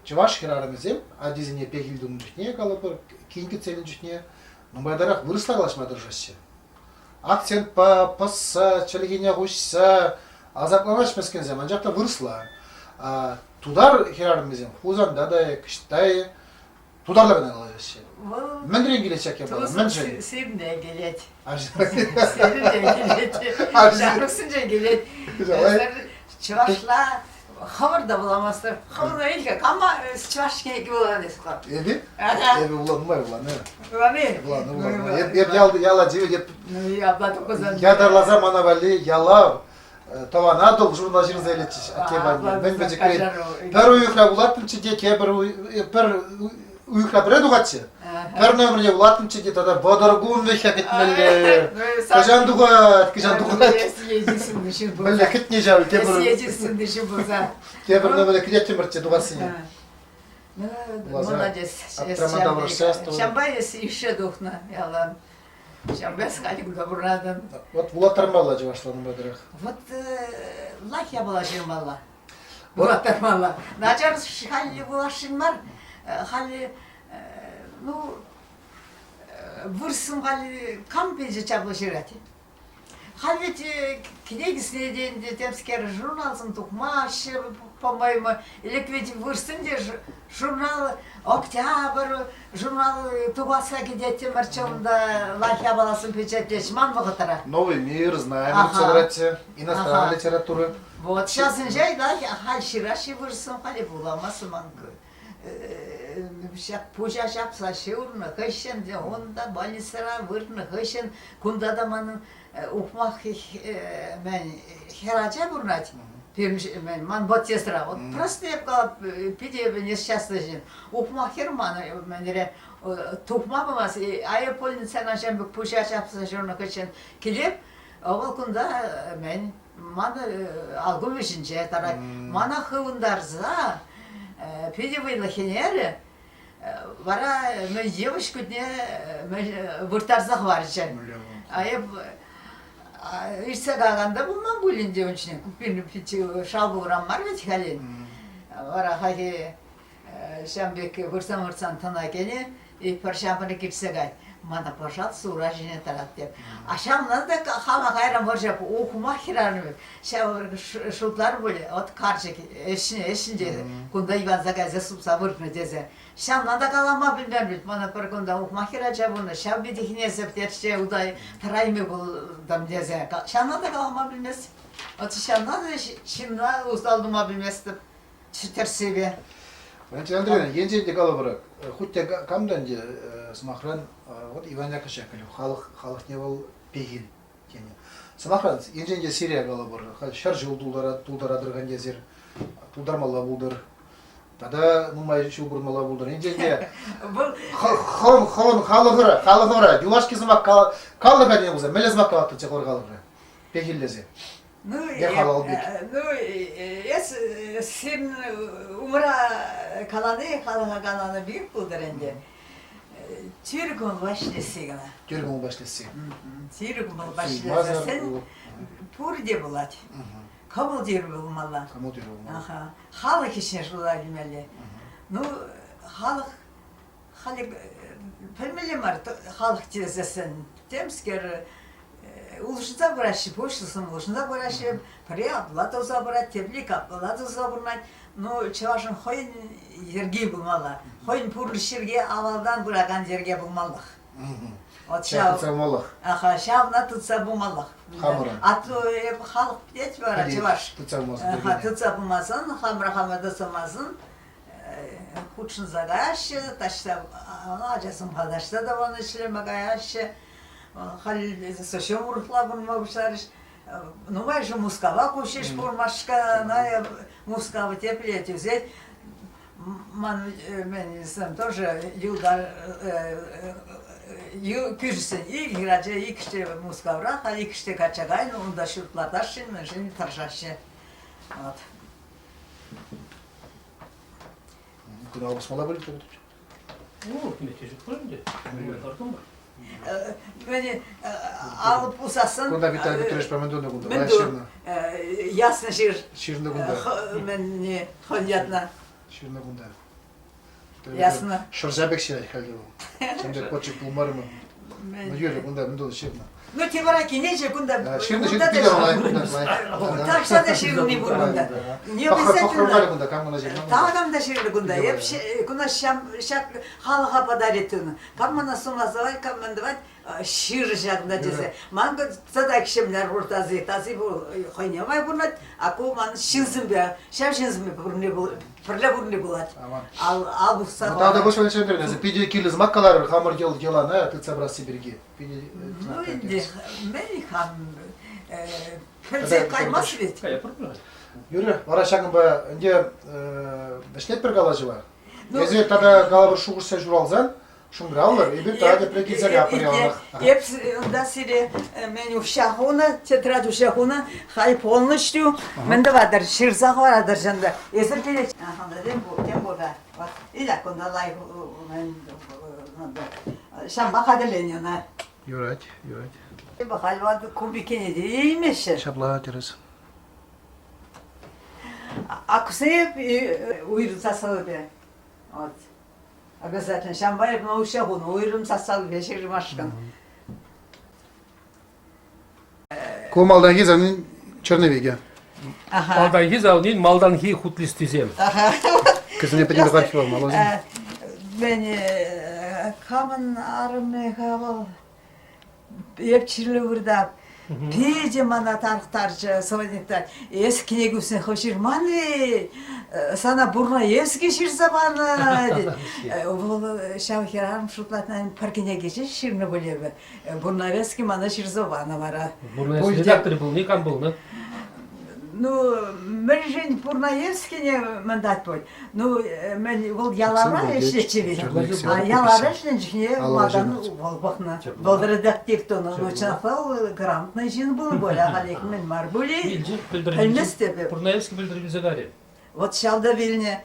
чӑваш хӗрарӑмӗсем ачисене пехил тунӑ чухне, калӑпӑр, кин кӗтсе илнӗ чухне нумайтарах вырӑсла калаҫма тӑрӑшаҫҫӗ. Акцентпа, пӑсса, чӗлхене хуҫса асапланаҫ мӗскӗнсем, анчах та вырӑсла. Тутар хӗрарӑмӗсем Хусанта та, Кӑҫта тутарла кӑна калаҫаҫҫӗ. Мӗнрен килет ҫак япала? Мӗншӗн? Сирӗнтен килет. Сирӗнтен килет. Ҫамрӑксенчен килет. Чӑвашла. Хӑвӑр та вуламастӑр. Хӑвӑр иль-ха, кама чӑваш кӗнеки вуланӑ эс-ха? Эпи? Эпӗ вуланӑ нумай вуланӑ. Вулани? Вуланӑ, вуланӑ. Эп, эп ял, яла тивет, эп Ну, апла тухсан. ятарласа мана валли ялав Тӑван Атӑл журнал ҫырса илетчӗҫ атте патне. Мӗн пӗчӗкрен пӗр уйӑхра вулаттӑмччӗ те тепӗр пӗр уйӑхра пӗрре тухатчӗ. Пӗр номерне вулаттӑмччӗ те тата 30 кун вӗҫҫе кӗтмелле. Кӑҫан тухать, кӑҫан тухать. Мӗнле кӗтнӗ ҫав тепӗр тепӗр номере кӗтеттӗмӗрччӗ тухассине. Ну, молодец. Ҫампа эс ишсе тухнӑ ялан. Ҫавна халь кунта пурӑнатӑн. Вот вулаттармалла чӑвашла нумайтарах. Вот лах япала ҫырмалла. Вулаттармалла. Начар халь вуласшӑн мар. Халь, ну, вырӑссем халь кам пичӗ чаплӑ ҫырать? Халь ведь кӗнекесене те ӗнтӗ темскер журналсем тухмаҫҫӗ, по-моему. Ӗлӗк ведь вырӑссем те журнал «Октябрь» журнал тухасса кӗтеттӗмӗрччӗ унта лайӑх япаласем пичетлеҫ ман вӑхӑтра. Новый мир, знаем, ага. иностранная литература. Вот сейчас инҫе халь ҫыраҫҫӗ вырӑссем, халӗ вуламаҫҫӗ ман ҫак пуҫа ҫапса ҫурнӑ хыҫҫӑн унта больницӑра выртнӑ хыҫҫӑн кунта та манӑн ухмах мӗн хӗрача пурӑнать пирӗн ман подъездра. Вот просто эп калап питӗ эпӗ несчастный ҫын. Ухмах хӗр ман мӗнре тухма памасть. А эп больницӑна ҫам пек пуҫа ҫапса ҫурнӑ хыҫҫӑн килеп, вӑл кунта мӗн ман алкум вӗҫӗнче тӑрать. Мана хывӑнтарса питӗ вӑйлӑ хӗнерӗ. Вара мӗн йывӑҫ кутне вырттарса хӑварчӗ. А эп иртсе кайган та пулман пуль ӗнтӗ ун чухне. Пирӗн шалпуран мар вӗт халин. Вара хайхи ҫавӑн пек выртсан-выртсан тӑна кӗнӗ. И пӗр ҫамрӑк иртсе кай. Мана, пожалуйста, ура ҫине тӑрат теп. А ҫавна та хама кайран вӑрҫа ухмах хӗрарӑм ҫав шутлар пуль, вот карчӑк ӗҫнӗ ӗҫӗнче кунта йӑванса кайса супса выртнӑ тесе. Ҫавна та калама пӗлмен вӗт. Мана пӗр кунта ухмах хӗрача пулнӑ, ҫав питӗхнесӗп терче утай тӑрайми пултӑм тесе. Ҫавна та калама пӗлмест. Вот ҫавна та ҫынна усал тума пӗлместӗп. Тӗрӗссипе. Валентина Андреевна, енчен те калӑпӑр, хуть те кам та ӗнтӗ, сӑмахран, вот Иван Яковлевич Яковлев, халӑх, халӑхне вӑл пехил тенӗ. Сӑмахран, енчен те сире калӑпӑр, халь ҫӗр ҫул тултаратӑр ӗнтӗ эсир, тултармалла пултӑр, тата нумай ҫул пурӑнмалла пултӑр. Енчен те хӑвӑн, хӑвӑн халӑхӑра, халӑхӑра юлашки сӑмах калӑр-ха тенӗ пулсан, мӗнле сӑмах калаттӑрччӗ хӑвӑр халӑхра? Пехиллесе. Ну, Е халал пек. ну, эс сирӗн умра калани, халӑха каланӑ пек пултӑр ӗнтӗ. Тӳр кӑмӑлпа ӗҫлесси кӑна. Тӳр кӑмӑлпа ӗҫлесси. Тӳр кӑмӑлпа ӗҫлесен пурте пулать. Кӑмӑл тӳр пулмалла. Кӑмӑл тӳр пулмалла. Аха. Халӑх ӗҫне шута илмелле. Ну, халӑх халӗ пӗлмелле мар халӑх тесессӗн темскер улшӑнса пыраҫҫӗ, пуҫлӑхсем улшӑнса пыраҫҫӗ, пӗри апла туса пырать, тепри капла туса пурӑнать. Ну, чӑвашӑн хӑйӗн йӗрки пулмалла, хӑйӗн пурнӑҫ йӗрки авалтан пыракан йӗрке пулмаллах. Вот ҫав, тытса пымаллах. Аха, ҫавна тытса пымаллах. Хамӑрӑн. А то эп халӑх пӗтет вара чӑваш. Тытса пымасан. Аха, тытса пымасан, хамӑра хамӑр тытса пымасан, хутшӑнса каяҫҫӗ, таҫта ачасем таҫта та вон ӗҫлеме каяҫҫӗ. Халь совсем урӑхла пурӑнма пуҫларӗҫ. Нумайӑшӗ Мускава куҫӗҫ пурмашка, Мускава тепле тӳсет. Ман мӗн тоже юлта кӳршӗсен ик хӗрача иккӗш Мускавра, халь иккӗш те качча кайнӑ, унта ҫурт лартасшӑн, мӗншӗн тӑрӑшаҫҫӗ. Вот. Куна пӑсмалла пуль Ну, кӗмете ҫук пуль ӗнтӗ. Лартӑмӑр. Мӗне алӑ пусассӑн... Кунта Виталий Петрович мӗн тунӑ кунта? Мӗн тунӑ? Ясно ҫыр. Ҫырнӑ кунта. Мӗнне хӑн ятна. Ҫырнӑ кунта. Ясно. Шӑрҫа пек ҫырать халь вӑл. Ҫын пек почерк пулмарӗ-мӗн. Ну, Юля, кунта мӗн тунӑ ҫырнӑ. Ну, те вара кинечӗ кунта. Ҫырнӑ, ҫырнӑ, питӗ лайӑх кунта, лайӑх. Таҫта та ҫырни пур кунта. Не обязательно. кунта, кам кӑна ҫырнӑ? Такам та ҫырнӑ кунта. Эп куна ҫак халӑха подарить тунӑ. Кам мана сумласа, кам мӗн тӑвать. Ҫыр ҫакна тесе. Ман тата кӗҫемлер пур таси. Таси хӑйне май пурӑнать, а ку ман ҫынсемпе, ҫав ҫынсемпе пӗрле пурӑнни пулать. Ал, ал пухса. Тата пуҫ Александровна, питӗ кирлӗ сӑмах каларӑр хамӑр йӑл йӑлана тытса пырасси пирки. Питӗ Ну, ӗнтӗ, мӗн хам пӗлсе каймасть вӗт. Юрӗ, вара ҫакӑнпа ӗнтӗ вӗҫлетпӗр калаҫӑва. Эсир тата калӑпӑр шухӑшсем ҫуралсан шӑнкӑравлӑр, эпир тата тепре килсе каятпӑр яланах. Эп унта сире мӗн укҫа хунӑ, тетрадь укҫа хунӑ, халь полностью мӗн тӑватӑр, ҫырса хӑваратӑр ҫында. Эсир пире тем пур, тем пур-ха. Вот, иля кунта лайӑх ҫампа хатӗрленӗ ӑна. Юрать, юрать. Халь ват кубикене те илмеҫҫӗ. Ҫапла, тӗрӗс. Аксеп уйрӑм сасӑлӑпе. Вот. Обязательно. Ҫавӑнпа эп укҫа хунӑ уйрӑм сасӑлӑпе ҫырмашкӑн. Ку малтанхи залнин черновикӗ. Малтанхи залнин малтанхи хут листисем. Кӗсене пӗтӗмпех архива маласем. Мӗн камӑн арӑмӗ-ха вӑл? Эп чирлӗ выртап. Питӗ мана тарӑхтарчӗ Солоникта. Эс кӗнекӳсене хӑв ҫырман-и? Сана Бурнаевский ҫырса панӑ, тет. Вӑл ҫав хӗрарӑм шутлать, пӗр кӗнеке ҫеҫ ҫырнӑ пуль эпӗ. Бурнаевский мана ҫырса панӑ вара. Бурнаевский редакторӗ пулни кам пулнӑ? Ну, мӗншӗн Бурнаевскине мӑнтать пуль? Ну, мӗн, вӑл ялара ӗҫлетчӗ ведь. А ялара ӗҫленӗ чухне малтан вӑл пӑхнӑ. Вӑл редактив тунӑ. Ну, чӑнах та вӑл грамотный ҫын пулнӑ пуль, ахалех мӗн мар пуль-и? Вилчӗ, пӗлтӗр Пӗлместӗп эп. Бурнаевский пӗлтӗр вилсе кайрӗ. Вот ҫав та вилнӗ.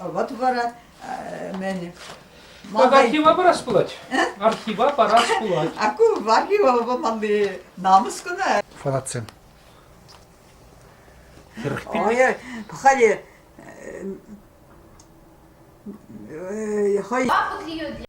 Вот вара мӗн Так архива парас пулать. Архива парас пулать. А ку архива памалли намӑс кӑна. Фанатсем. Ой, халӗ хӑй Папа клюет.